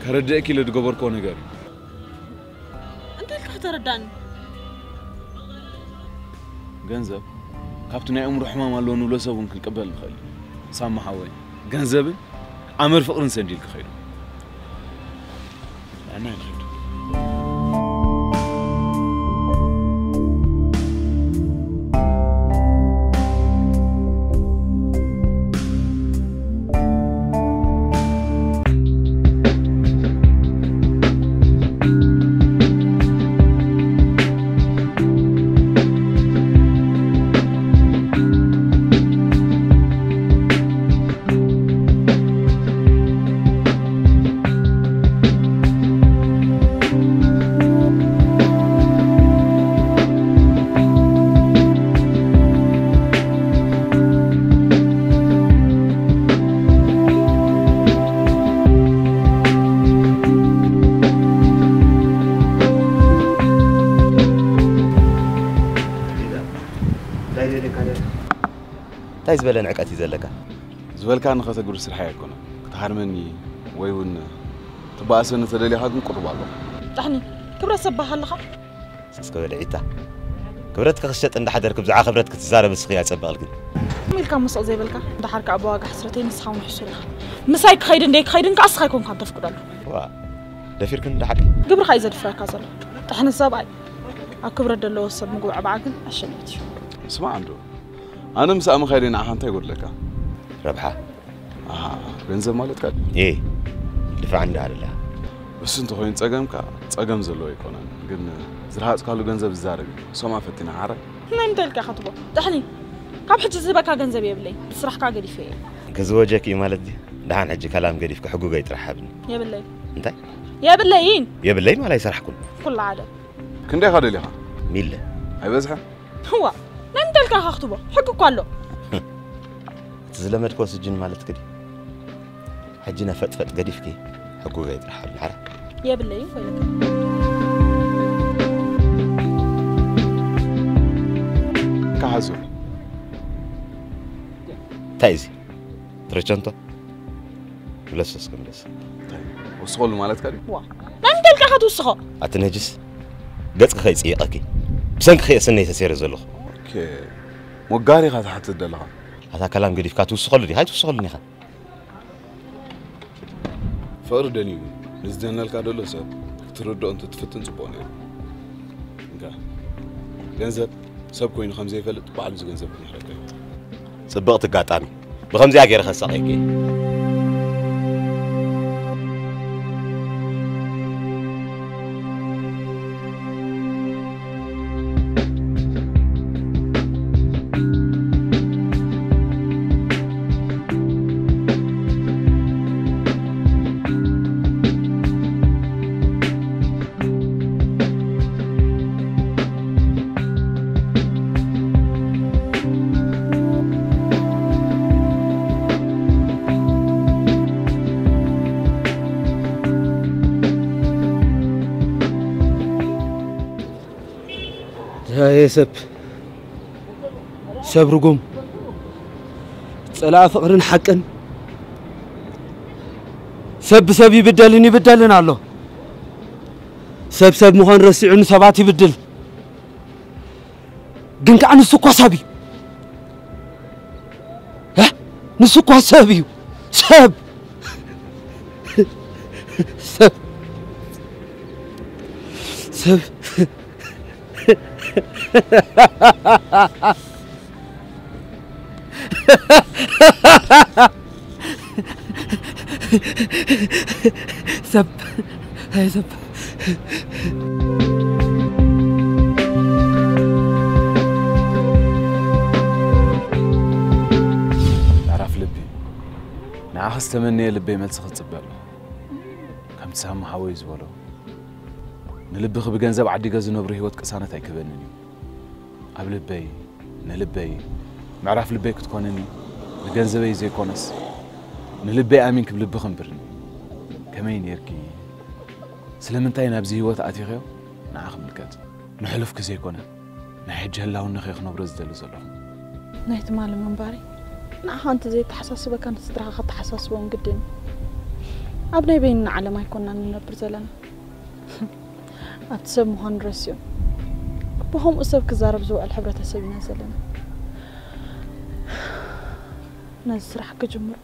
ከረድእኪ ኢለ ዝገበርክዎ ነገር እዩ። እንታይ ኢልካ ከተረዳእኒ? ገንዘብ ካብቲ ናይ ኣእምሮ ሕማም ኣለዎ ንብሎ ሰብ እውን ክንቅበል ንኽእል ኢና። ሳማ ሓወይ፣ ገንዘብን ኣመር ፍቕርን ሰንዲልኪ ኸይዱ። ንዕና ንኸይዱ። እንታይ ዝበለ ንዕቀት እዩ ዘለካ? ዝበልካኒ ከተግብር ስርሐይ ኣይኮነን። ክትሃርመኒ ወይ እውን ትበኣሰኒ ተደሊኻ ግን ቅሩብ ኣለኹ። ዳሕኒ ክብረት ሰብ ባህ ኣለኻ? እስከ በልዒታ ክብረትካ ክሸጥ እንዳሓደርክ ብዛዕባ ክብረት ክትዛረብ እስኺ ኣጸብቕልክን። ኢልካ ምስቕ ዘይበልካ፣ ደሓር ከኣ ብዋጋ ሕስረተይ ንስኻ እውን ሕሱር ኢኻ። ምሳይ ክኸይድ እንደይ ክኸይድን ከኣ እስኻ ኣይኮንካን ተፍቅደሉ። ዋ፣ ደፊርክን ደሓር? ግብርኻ እዩ ዘድፍረካ ዘሎ። ጥሕኒ ሰብኣይ ኣብ ክብረት ዘለዎ ሰብ ምግባዕ በዓ ግን ኣሸንት እዩ። ስማዕ እንዶ፣ ኣነ ምስ ኣመኻይደ ንዓኻ እንታይ ይጎድለካ? ረብሓ። ኣሃ፣ ገንዘብ ማለትካ ድዩ? ኤ፣ ድፋዕ እንዳሃለላ። እሱ እንተኾይኑ ጸገምካ ጸገም ዘለዎ ኣይኮነን። ግን ዝረሃጽካሉ ገንዘብ ዝዛረብ እዩ። ሶማ ፈቲና ሓራይ። ናይ ምንታይ ኢልካ ኢኻ ትቦ? ጥሕኒ። ካብ ሕጂ ዝህበካ ገንዘብ የብለይ። ስራሕካ ገዲፈ እየ። ክዝወጀክ እዩ ማለት ድዩ? ደሓን ሕጂ ከላም ገዲፍካ ሕጉገይ ጥራሕ ሃብኒ። የብለይ። እንታይ? የብለይን። የብለይ ማለት ኣይሰራሕኩን። ኩላ ሓደ። ክንደይኻ ደሊኻ? ሚለ። ኣይበዝሐ? ህዋ፣ ናይ ምንታይ ኢልካ ኢኻ ክትቦ? ሕጊ እኮ ኣሎ። እቲ ዝለመድክዎ ስጅን ማለት ክዲ። ሕጂ ነፈጥፈጥ ገዲፍኪ ሕጉገይ ጥራሕ ሃብኒ ሓራ። የብለይን ኮይነካ። ካሓዙ። እንታይ እዚ? ትረቸንቶ? ግለስ እስከ ግለስ። ወስኸሉ ማለትካ ድዩ? ዋ፣ ናይ ምንታይ ኢልካ ኢኻ ትውስኾ? ኣቲ ነጅስ፣ ገጽኪ ከይጽይቐኪ። ብሰንኪ ከየስነይ ተሰይረ ዘለኹ። ኦኬ። ሞጋሪኻ ትሓትት ዘለኻ። ኣታ ከላም ገዲፍካ ትውስኸሉ ዲኻ? ኣይትውስኸሉን ኢኻ። ፍቕሪ ደልዩ ንዝደነልካ ደሎ ሰብ ክትርድኦ እንተትፍትን ጽቡቕ ነይሩ። እንካ፣ ገንዘብ ሰብ ኮይኑ ከም ዘይፈልጥ ባዕሉ እዚ ገንዘብ ክምህረካ እዩ። ጽብቕቲ ኣጋጣሚ። ብኸምዚኣ ገይረ ከሳቐየኪ እየ። ዘየ ሰብ ሰብ ርጉም ጸላኢ ፍቕርን ሓቅን ሰብ ብሰብ ይብደልን ይብደልን ኣሎ። ሰብ ሰብ ምዃን ረሲዑ ንሰባት ይብድል። ግን ከዓ ንሱ እኳ ሰብ እዩ። እ? ንሱ እኳ ሰብ እዩ። ሰብ ሰብ ሰብ ሰብ ሰብ ምዕራፍ ልቢ። ንዓኻ ዝተመነየ ልበይ መልሲ ክጽበ ኣሎ። ከምቲ ሳሚ ሓወይ ዝበሎ፣ ንልብኺ ብገንዘብ ዓዲገ ዝነብሮ ህይወት ቅሳነት ኣይክህበንን እዩ። ኣብ ልበይ፣ ንልበይ፣ ምዕራፍ ልበይ ክትኮንኒ፣ ንገንዘበይ ዘይኮነስ፣ ንልበይ ኣሚንኪ ብልብኺ እንብርኒ። ከመይ ኔርኪ? ስለምንታይ ናብዚ ህይወት ኣቲኽዮ? ንዓኺ ምልከት። ንሕሉፍኪ ዘይኮነ፣ ናይ ሕጂ ህላውነኺ ክነብሮ ዝደሊ ዘለኹ። ናይ ትማሊ ምንባረይ ንዓኻ እንተዘየተሓሳስበካ ንስድራኻ ከተሓሳስቦም ግድን እዩ። ኣብ ናይ በይንና ዓለም ኣይኮናን ንነብር ዘለና። ኣብቲ ሰብ ምዃኑ ረሲኦም ብኸምኡ ሰብ ክዛረብ ዝውዕል ሕብረተሰብ ኢና ዘለና። ነዚ ስራሕ ክጅምሮ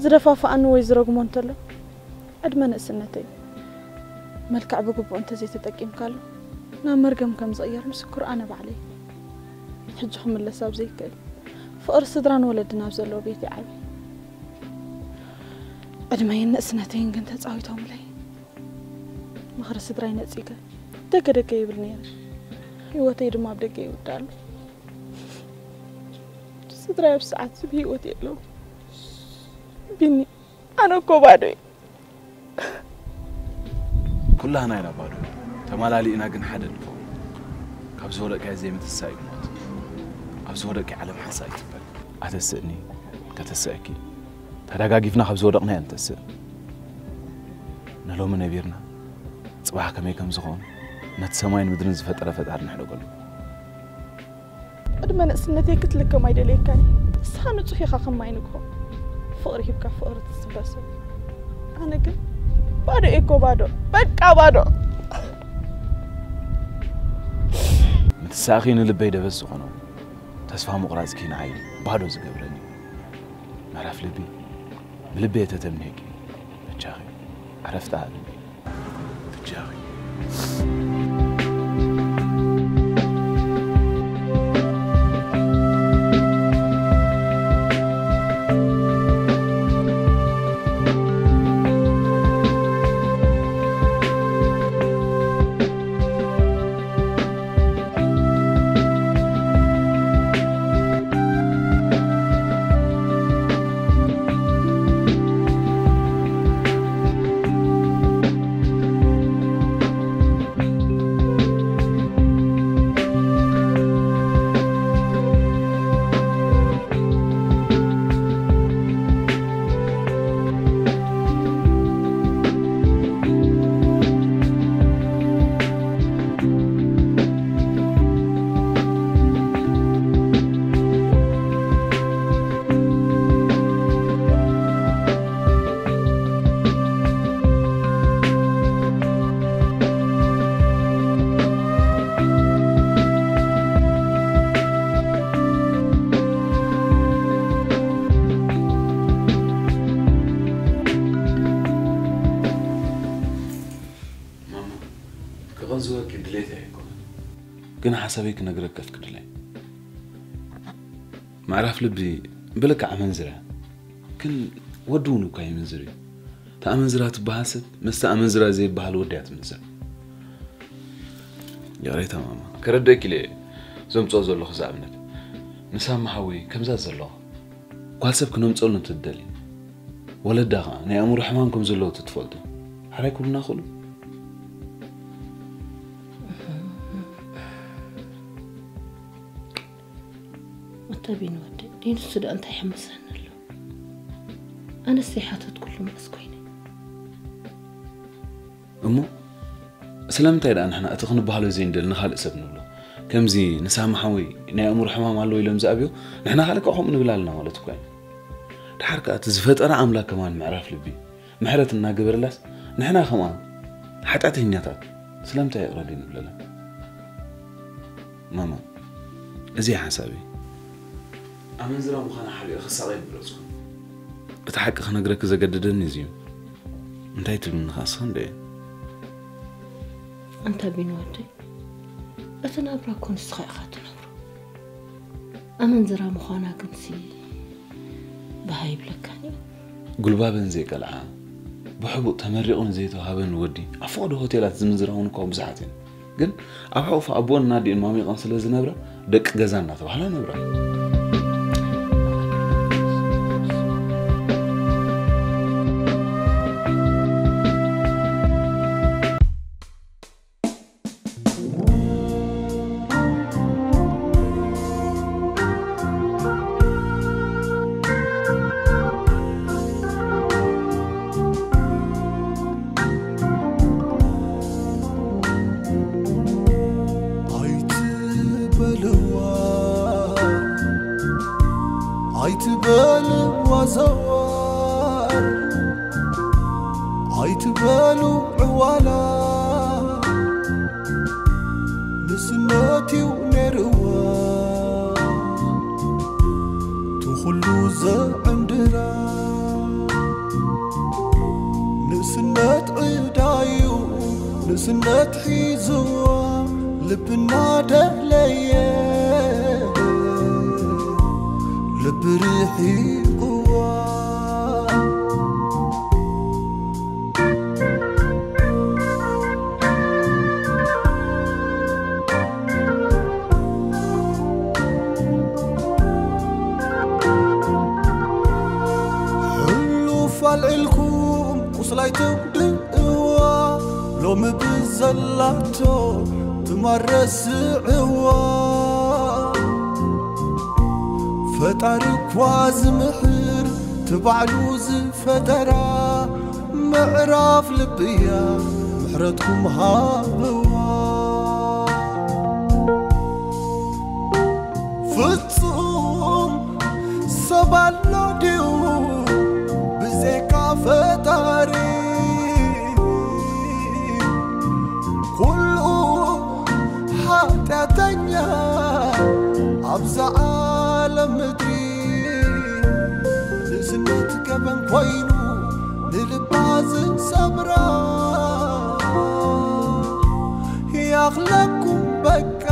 ዝደፋፍኣኒ ወይ ዝረግሞ እንተሎ፣ ዕድመ ንእስነተይ፣ መልክዕ ብግቡእ እንተዘይተጠቂምካሉ፣ ናብ መርገም ከም ዝቕየር ምስክሩ ኣነ ባዕለይ። ሕጂ ክምለስ ኣብ ዘይክእል፣ ፍቕሪ ስድራን ወለድን ኣብ ዘለዎ ቤት ይዓቢ። ዕድመይን ንእስነተይን ግን ተጻዊቶምለይ። ምኽሪ ስድራይ ነጺገ ደገ ደገ ይብል ነይረ። ህይወተይ ድማ ኣብ ደገ ይውዳሉ። ስድራይ ኣብ ሰዓት እዚ ብህይወት የለዉ። ቢኒ፣ ኣነ እኮ ባዶ እየ። ኩላህና ኢና ባዶ፣ ተማላሊእና ግን ሓደ ንኸውን። ካብ ዝወደቅካዮ ዘይምትሳእ እዩ ሞት። ኣብ ዝወደቅካዮ ዓለም ሓንሳእ ኣይትበል። ኣተስእኒ፣ ከተስእኪ፣ ተደጋጊፍና ካብ ዝወደቕናዮ ንተስእ። ንሎሚ ነቢርና፣ ጽባሕ ከመይ ከም ዝኾን፣ ነቲ ሰማይን ምድርን ዝፈጠረ ፈጣሪ ንሕደገሉ። ቅድመ ንእስነተይ ክትልከም ኣይደልየካን እየ። ንስኻ ንጹህ ኢኻ ከም ማይ ንግሆ። ፍቕሪ ሂብካ ፍቕሪ ትጽበ ሰብ። ኣነ ግን ባዶ እየ እኮ ባዶ። በቃ ባዶ። ምትሳእኺ ንልበይ ደበስ ዝኾኖ፣ ተስፋ ምቑራጽኪ ንዓይ ባዶ ዝገብረኒ። ምዕራፍ ልቢ፣ ብልቢ እየ ተተምኔኪ። በጃኺ፣ ዕረፍቲ ሃብኒ። በጃኺ። ማማ፣ ክቐንዝወኪ ድሌት ኣይኮነን፣ ግን ሓሳበይ ክነግረኪ ኣፍቅድለይ። ምዕራፍ ልቢ ብልክዕ ኣመንዝራ፣ ግን ወዲ እውን እኳ ይምንዝር እዩ። እታ ኣመንዝራ ትበሃል ሰብ ምስቲ ኣመንዝራ ዘይበሃል ወዲ እያ ትምንዝር። ይቕሬታ ማማ፣ ከረደእኪ ኢለ እየ ዘምፅኦ ዘለኹ እዚ ኣብነት። ንሳማ ሓወይ ከምዛ ዘለኹ ጓል ሰብ ክነምፀሉ እንትትደሊ፣ ወለዳ ከዓ ናይ ኣእምሮ ሕማም ከም ዘለዎ ትትፈልጡ፣ ሕራይ ክብሉና ክእሉ። ኣታ ቢኒ ወደይ፣ ንሱ ደኣ እንታይ ይሕምሰኒ ኣሎ? ኣነስ ዘይሓተትኩሉ መዓስ ኮይነ? እሞ ስለምንታይ ደኣ ንሕና እቲ ክንበሃሎ ዘይንደሊ ንኻልእ ሰብ ንብሎ? ከምዚ ንሳሚ ሓወይ ናይ ኣእምሮ ሕማም ኣለዎ ኢሎም ዝኣብዮ፣ ንሕና ካልእ ከዓ ከምኡ ንብል ኣለና ማለት እኳ እዩ። ድሓር ከዓ እቲ ዝፈጠረ ኣምላክ ከማን ምዕራፍ ልቢ ምሕረት እናገበረላስ፣ ንሕና ከማን ሓጢኣተኛታት ስለምንታይ ይቕረ ዘይንብለላ? ማማ፣ እዚ እዩ ሓሳበይ። ኣመንዝራ ምዃና ሓቢረ ክሳቐ ኣይምረጽኩን። እቲ ሓቂ ክነግረኪ ዘገደደኒ እዚ እዩ። እንታይ ትብልኒ ኸኣ እስኺ እንድዒ? ኣንታ ቢኒ ወደይ፣ እቲ ናብራ እኮ ንስኻ ኢኻ ትነብሮ። ኣመንዝራ ምዃና ግንሲ ባህ ኣይብለካን እዩ። ጉልባበን ዘይቀልዓ፣ ብሕቡእ ተመሪቑ ንዘይተዋህበን ወዲ ኣብ ፈቐዶ ሆቴላት ዝምንዝራ እውን እኳ ብዙሓት እየን። ግን ኣብ ሕቑፊ ኣቦን ኣዲኡን ማሚቐን ስለ ዝነብራ፣ ደቂ ገዛ እናተባህላ ነብራ። ኣይትበልዋ ኣይትበልዋ ዘዋር ዋላ ንስነት እዩ ነይርዋ ትኹሉ ዘዕንድራ ንስነት ዕዳዩ ንስነት ሒዝዋ ልብና ደለየ ልብ ርሒቕዋ ሕሉፍ ኣልዒልኩም ቁስላይ ትጉድእዋ ሎሚ ብዘላቶ ትማል ረስዕዋ ፈጣሪ እኳ ዝምሕር ትባዕሉ ዝፈጠራ ምዕራፍ ልብያ ምሕረትኩም ሃብዋ ፍጹም ሰብ ኣሎ ድዩ ብዘይካ ፈጣሪ ኩሉ ሓጢኣተኛ ኣብዛ ዓለም ምድሪ ንስነት ገበን ኮይኑ ንልባ ዝሰብራ ያኽለኩም በቃ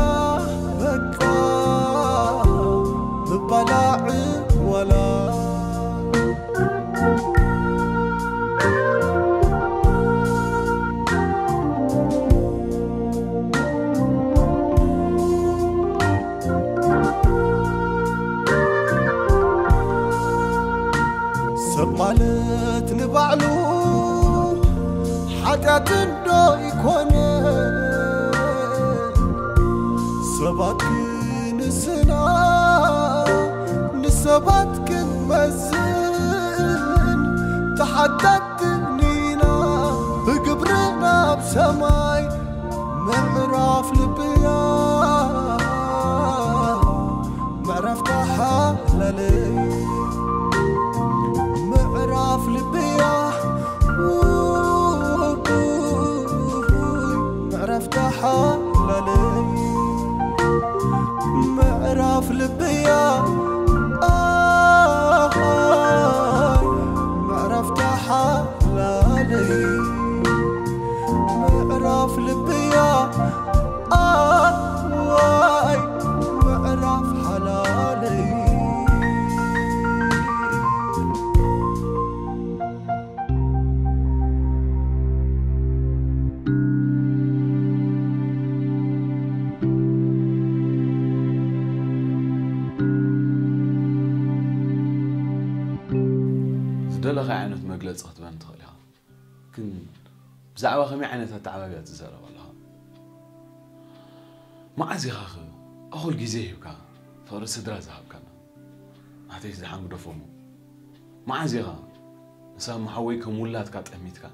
በቃ ምባላዕ ዋላ ሰብ ማለት ንባዕሉ ሓጢኣት እንዶ ይኮነ ሰባት ክንስና ንሰባት ክንመዝን ተሓታትኒና ብግብርና ኣብ ሰማይ ምዕራፍ ልብያ ምዕራፍ ተሓላለይ ምዕራፍ ልብያ ምዕራፍ ተሓላለይ ምዕራፍ ልብያ ኣይ ምዕራፍ ተሓላለይ ምዕራፍ ልብያ ኣዋይ ምዕራፍ ሓላለይ ዝደለኻ ዓይነት መግለፂ ክትበን ትኽእል ኢኻ። ግን ብዛዕባ ከመይ ዓይነት ኣተዓባብያ ትዛረብ ኣለኻ? መዓዝ ኢኻ ኸ እኹል ግዜ ሂብካ ፍቕሪ ስድራ ዝሃብካና? ናተይ ዝሓንግደፎ እሞ መዓዝ ኢኻ ንሳብ መሓወይ ከም ውላድካ ጠሚትካ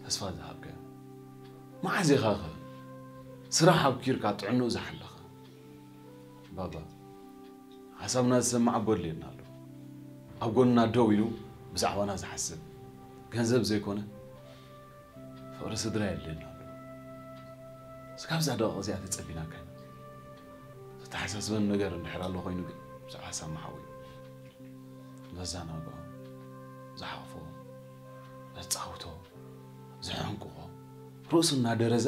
ተስፋ ዝሃብካዮ? መዓዝ ኢኻ ኸ ስራሕ ኣብኪርካ ጥዕንኡ ዝሓለኻ? ባባ ሓሳብና ዝሰማዕ ኣቦ ኣድልየና ኣሎ። ኣብ ጎንና ደው ኢሉ ብዛዕባና ዝሓስብ፣ ገንዘብ ዘይኮነ ፍቕሪ ስድራ የድልየና ኣሎ። እስካብዛ ደቂቕ እዚኣ ተጸቢናካ ኢና። ዘተሓሳስበን ነገር እንድሕር ኣሎ ኮይኑ ግን ብዛዕባ ሳማ ሓወይ ዘዘናግዖ፣ ዝሓቕፎ፣ ዘጻውቶ፣ ዘሐንቅቖ፣ ርእሱ እናደረዘ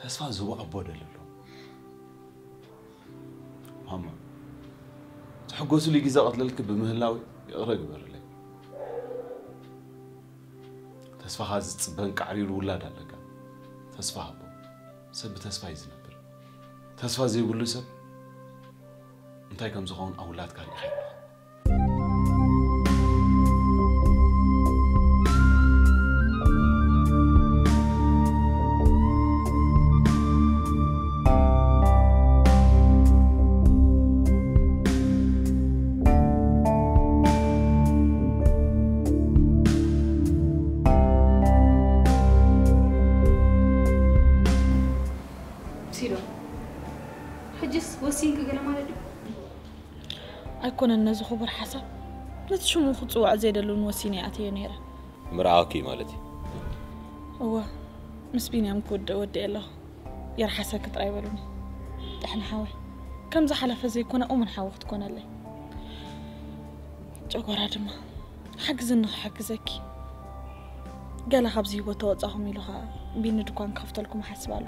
ተስፋ ዝህቦ ኣቦ ደሊ ኣሎ። ማማ፣ ትሕጎስሉ ግዜ ቀትለልኪ ብምህላወይ ይቕረ ግበርለይ። ተስፋኻ ዝጽበን ቃዕሪሩ ውላድ ኣለካ። ተስፋ ሃቦ። ሰብ ብተስፋ እዩ ዝነብር። ተስፋ ዘይብሉ ሰብ እንታይ ከም ዝኸውን ኣብ ውላድካ ርኢኻ ኣለኻ። ሲዶ፣ ሕጅስ ወሲንኪ ገለ ማለት ድዩ? ኣይኮነን ነዚ ክቡር ሓሳብ፣ ነቲ ሽሙ ክጽዋዕ ዘይደልን ወሲነ ኣትየ ነይረ። ምርዓወኪ እዩ ማለት እዩ። እወ፣ ምስ ቢንያም ክውድእ ወዲኤ ኣለኹ። ይርሓሰኪ ጥራይ በሉኒ። ጥሕኒ ሓወይ፣ ከም ዝሓለፈ ዘይኮነ እሙን ሓዊ ክትኮነለይ። ጨጎራ ድማ ሓግዝኒ ክሕግዘኪ። ገለ ካብዚ ህይወት ተወጻኹም ኢሉ ኸኣ ቢኒ ድኳን ክኸፍተልኩም እሓስብ ኣሎ።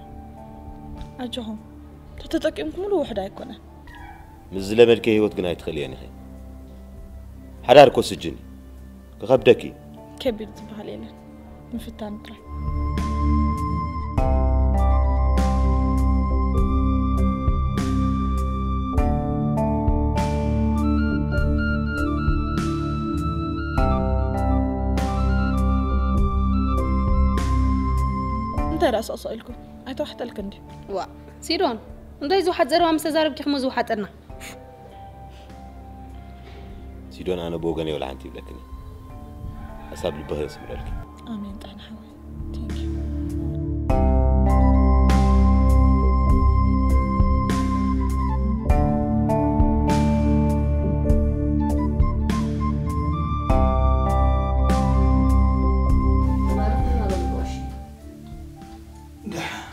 ኣጆኹም፣ ተተጠቂምኩምሉ ውሑድ ኣይኮነን። ምስ ዝለመድክዮ ህይወት ግን ኣይትኽእልየን ኢኺ። ሓዳር እኮ ስጅን እዩ። ክኸብደኪ እዩ። ከቢድ ዝበሃል የለን። ምፍታን ጥራይ። እንታይ ደኣ ሰቕሰቕ ኢልኩም? ኣይተዋሕጠልክን ድዩ? ዋእ፣ ሲዶን፣ እንታይ ዝውሓጥ ዘረባ ምስ ተዛረብኪ እሞ ዝውሓጠና? ሲዶን፣ ኣነ ብወገነይ ወላ ሓንቲ ይብለክን እየ። ሓሳብ ልብኺ የስምረልኪ። ኣሜን፣ ጥዕና ሓወይ። Thank you። ደሓን።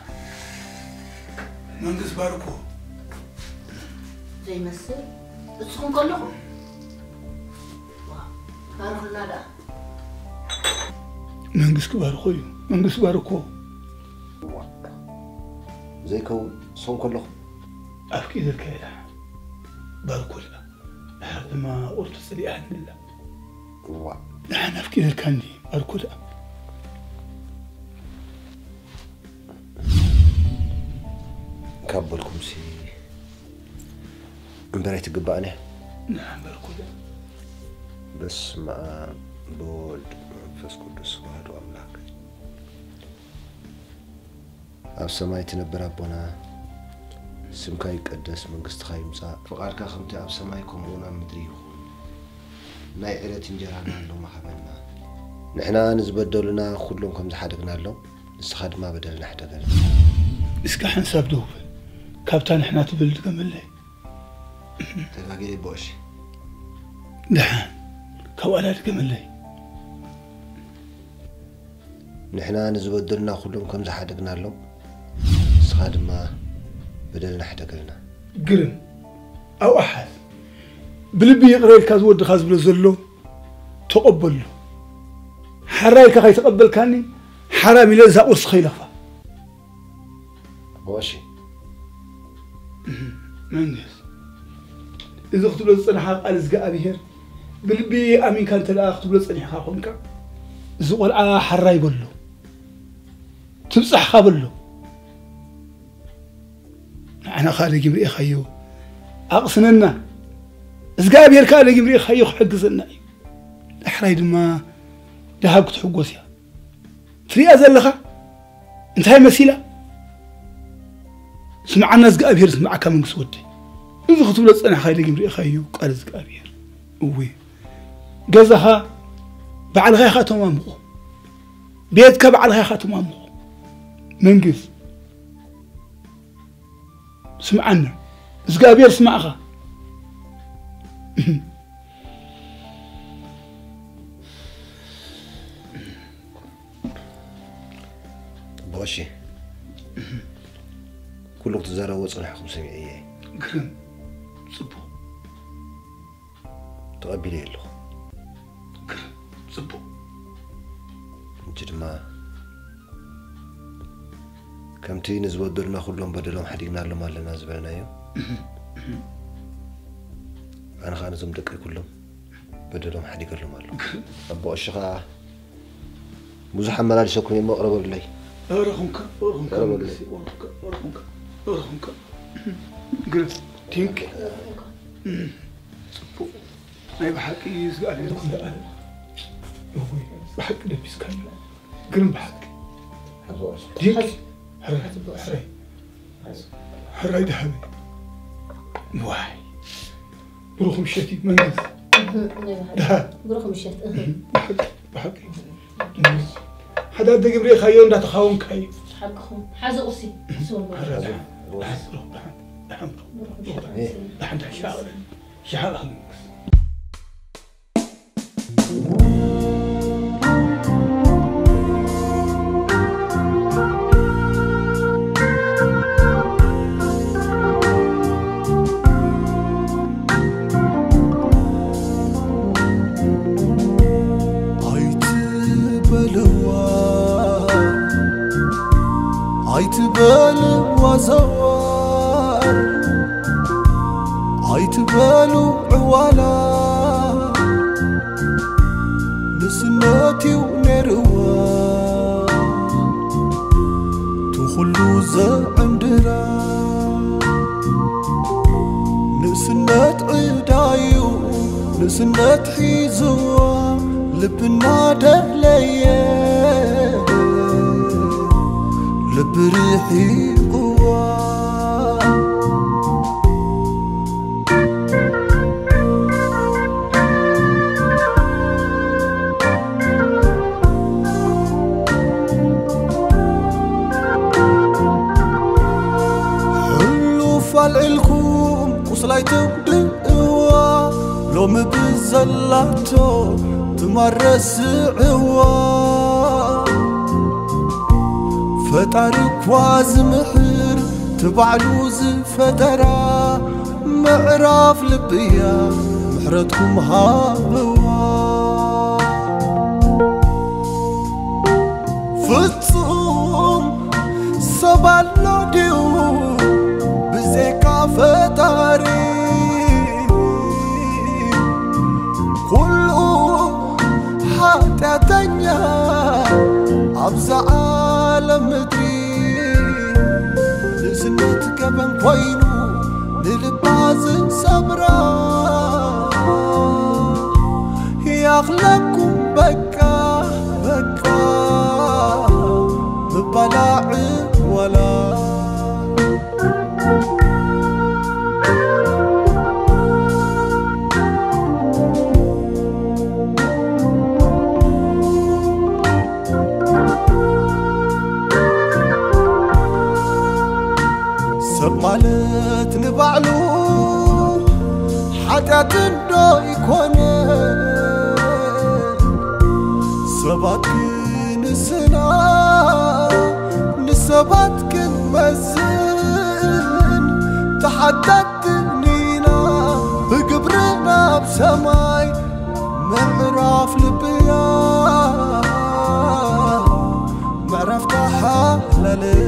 መንግስት ባርኮ። ዘይመስል። ንስኹም ከለኹም? ዋ፣ ባርኹልና ደኣ። መንግስት ባርኮ እዩ። መንግስት ባርኮ። ዋ። ዘይከውን፣ ንስኹም ከለኹም? ኣፍቂደልካ እየ ደኣ። ባርኮ ደኣ። ድሓር ድማ ቁርቱ ጽሊኣኒ ኣላ። ዋ። ደሓን ኣፍቂደልካ እንዲ፣ ባርኮ ደኣ። ካብ በልኩምሲ እምበር ኣይትግባእን እያ። ንዓም በልኩ ዶ? በስመ ኣብ ወወልድ ወመንፈስ ቅዱስ ኣሐዱ ኣምላክ። ኣብ ሰማይ ትነብር ኣቦና፣ ስምካ ይቀደስ፣ መንግስትኻ ይምጻእ፣ ፍቓድካ ከምቲ ኣብ ሰማይ ከምኡ እውን ኣብ ምድሪ ይኹን። ናይ ዕለት እንጀራና ሎሚ ሃበና። ንሕና ንዝበደሉና ኩሎም ከም ዝሓደግናሎም፣ ንስኻ ድማ በደልና ሕደገልና። እስከ ሓንሳብ ደው በል። ካብታ ንሕና ትብል ድገመለይ። ተጋግየ ይቦ ቀሺ። ደሓን፣ ካብኣ ድገመለይ። ንሕና ንዝበደሉና ኩሎም ከም ዝሓደግናሎም፣ ንስኻ ድማ በደልና ሕደገልና። ግርም፣ ኣብኣ ሓዝ። ብልቢ ይቕረ ኢልካ ዝወድኻ ዝብሎ ዘሎ ተቐበሎ። ሓራይ ኢልካ ከይተቐበልካኒ፣ ሓራም ኢለ እዛ ቁርሲ ከይለኽፋ። ኣቦ ቀሺ። መንግስ፣ እዚ ክትብሎ ዝጸናሕካ ቃል እግዚኣብሄር ብልቢ ኣሚንካ እንተ ደኣ ክትብሎ ጸኒሕካ ኮንካ፣ እዚ ቆልዓ ሓራይ በሎ፣ ትብጻሕካ በሎ። ንዓና ከኣ ደጊም ርኢኻዮ፣ ኣቕስነና። እግዚኣብሄር ከኣ ደጊም ርኢኻዮ፣ ክሕግዘና እዩ። ዳሕራይ ድማ ደሃብ ክትሕጎስ እያ። ትሪኣ ዘለኻ እንታይ መሲላ? ስምዓና እግዚኣብሄር፣ ስምዓካ መንግስቲ ወደይ። እዚ ክትብሎ ዝጸናሕካ ደጊም ርኢኻዮ፣ ቃል እግዚኣብሄር። እወ፣ ገዛኻ ባዕልኻ ኢኻ ተማምቖ። ቤትካ ባዕልኻ ኢኻ ተማምቖ። መንግስት ስምዓና፣ እግዚኣብሔር ስማዕኻ። ኣቦ ቀሺ፣ ኩሉ ክትዛረብዎ ጸኒሕኩም ሰሚዐ እየ። ግርም፣ ጽቡቕ። ተቐቢለዮ ኣለኹ። ግርም፣ ጽቡቕ። ሕጂ ድማ ከምቲ ንዝበደሉና ኩሎም በደሎም ሓዲግናሎም ኣለና ዝበልናዮ፣ ኣነ ኸኣ ነዞም ደቀይ ኩሎም በደሎም ሓዲገሎም ኣለኹ። ኣቦ ቀሺ ኸኣ ብዙሕ ኣመላሊሰኩም እየ እሞ፣ ቅረበሉለይ። እረኹምካ፣ እረኹምካ፣ ቅረበሉለይ። መንግስቲ፣ እረኹምካ፣ እረኹምካ፣ እረኹምካ። ግርም፣ ቲንክ። ጽቡቕ። ናይ ብሓቂ እግዚኣብሔር ክልኣል። እወ፣ ብሓቂ ደቢስካዮ። ግርም ብሓቂ። ዲንክ። ሕራይ፣ ሕራይ። ሕራይ ደሃበ። ዋይ። ብሩኽ ምሸት እዩ መንግስት። እህ፣ ናይ ብሓቂ። ደሃ። ብሩኽ ምሸት። እህ። እህ፣ ብሓቂ፣ ብሓቂ። ሓደ ኣደ ግብሪ ኢኻዮ እንዳተኻወንካዮ። ሓቅኹም። ሓዚ ቁርሲ። ስወር። ሕራይ ደሃ። ደሃ፣ ብሩኽ፣ ደሃ፣ ደሃ፣ ብሩኽ። ብሩኽ ምሸት። ደሃ፣ ደሃ፣ ሻቕለ። ሻቕለ መንግስት። ኣይትበልዋ ዘዋር ኣይትበሉ ዕዋላ ንስነትዩ ነይርዋ ትኹሉ ዘዕንድራ ንእስነት ዕዳዩ ንእስነት ሒዝዋ ልብና ደለየ ልቢ ርሒቕዋ ሕሉፍ ኣልዒልኩም ቁስላይ ትጉድእዋ ሎሚ ብዘላቶ ትማረስዕዋ ፈጣሪ እኳ ዝምሕር ትባዕሉ ዝፈጠራ ምዕራፍ ልብያ ምሕረትኩም ሃብዋ ፍጹም ሰብ ኣሎ ድዩ ብዘይካ ፈጣሪ ኩሉ ሓጢኣተኛ ኣብዛ ዓለም ምድሪ ንእስነት ገበን ኮይኑ ንልባ ዝሰብራ ይኣኽለኩም በቃ በቃ ምባላ ዕዋላ ሰብ ማለት ንባዕሉ ሓጢኣት እንዶ ይኮነ ሰባት ክንስና ንሰባት ክንመዝን ተሓታትን ኢና ብግብርና ኣብ ሰማይ ምዕራፍ ልብያ ምዕራፍ ተሓላለይ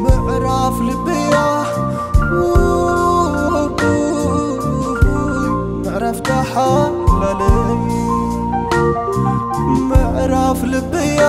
ምዕራፍ ልብያ ምዕራፍ ተሓላለይ ምዕራፍ ልብያ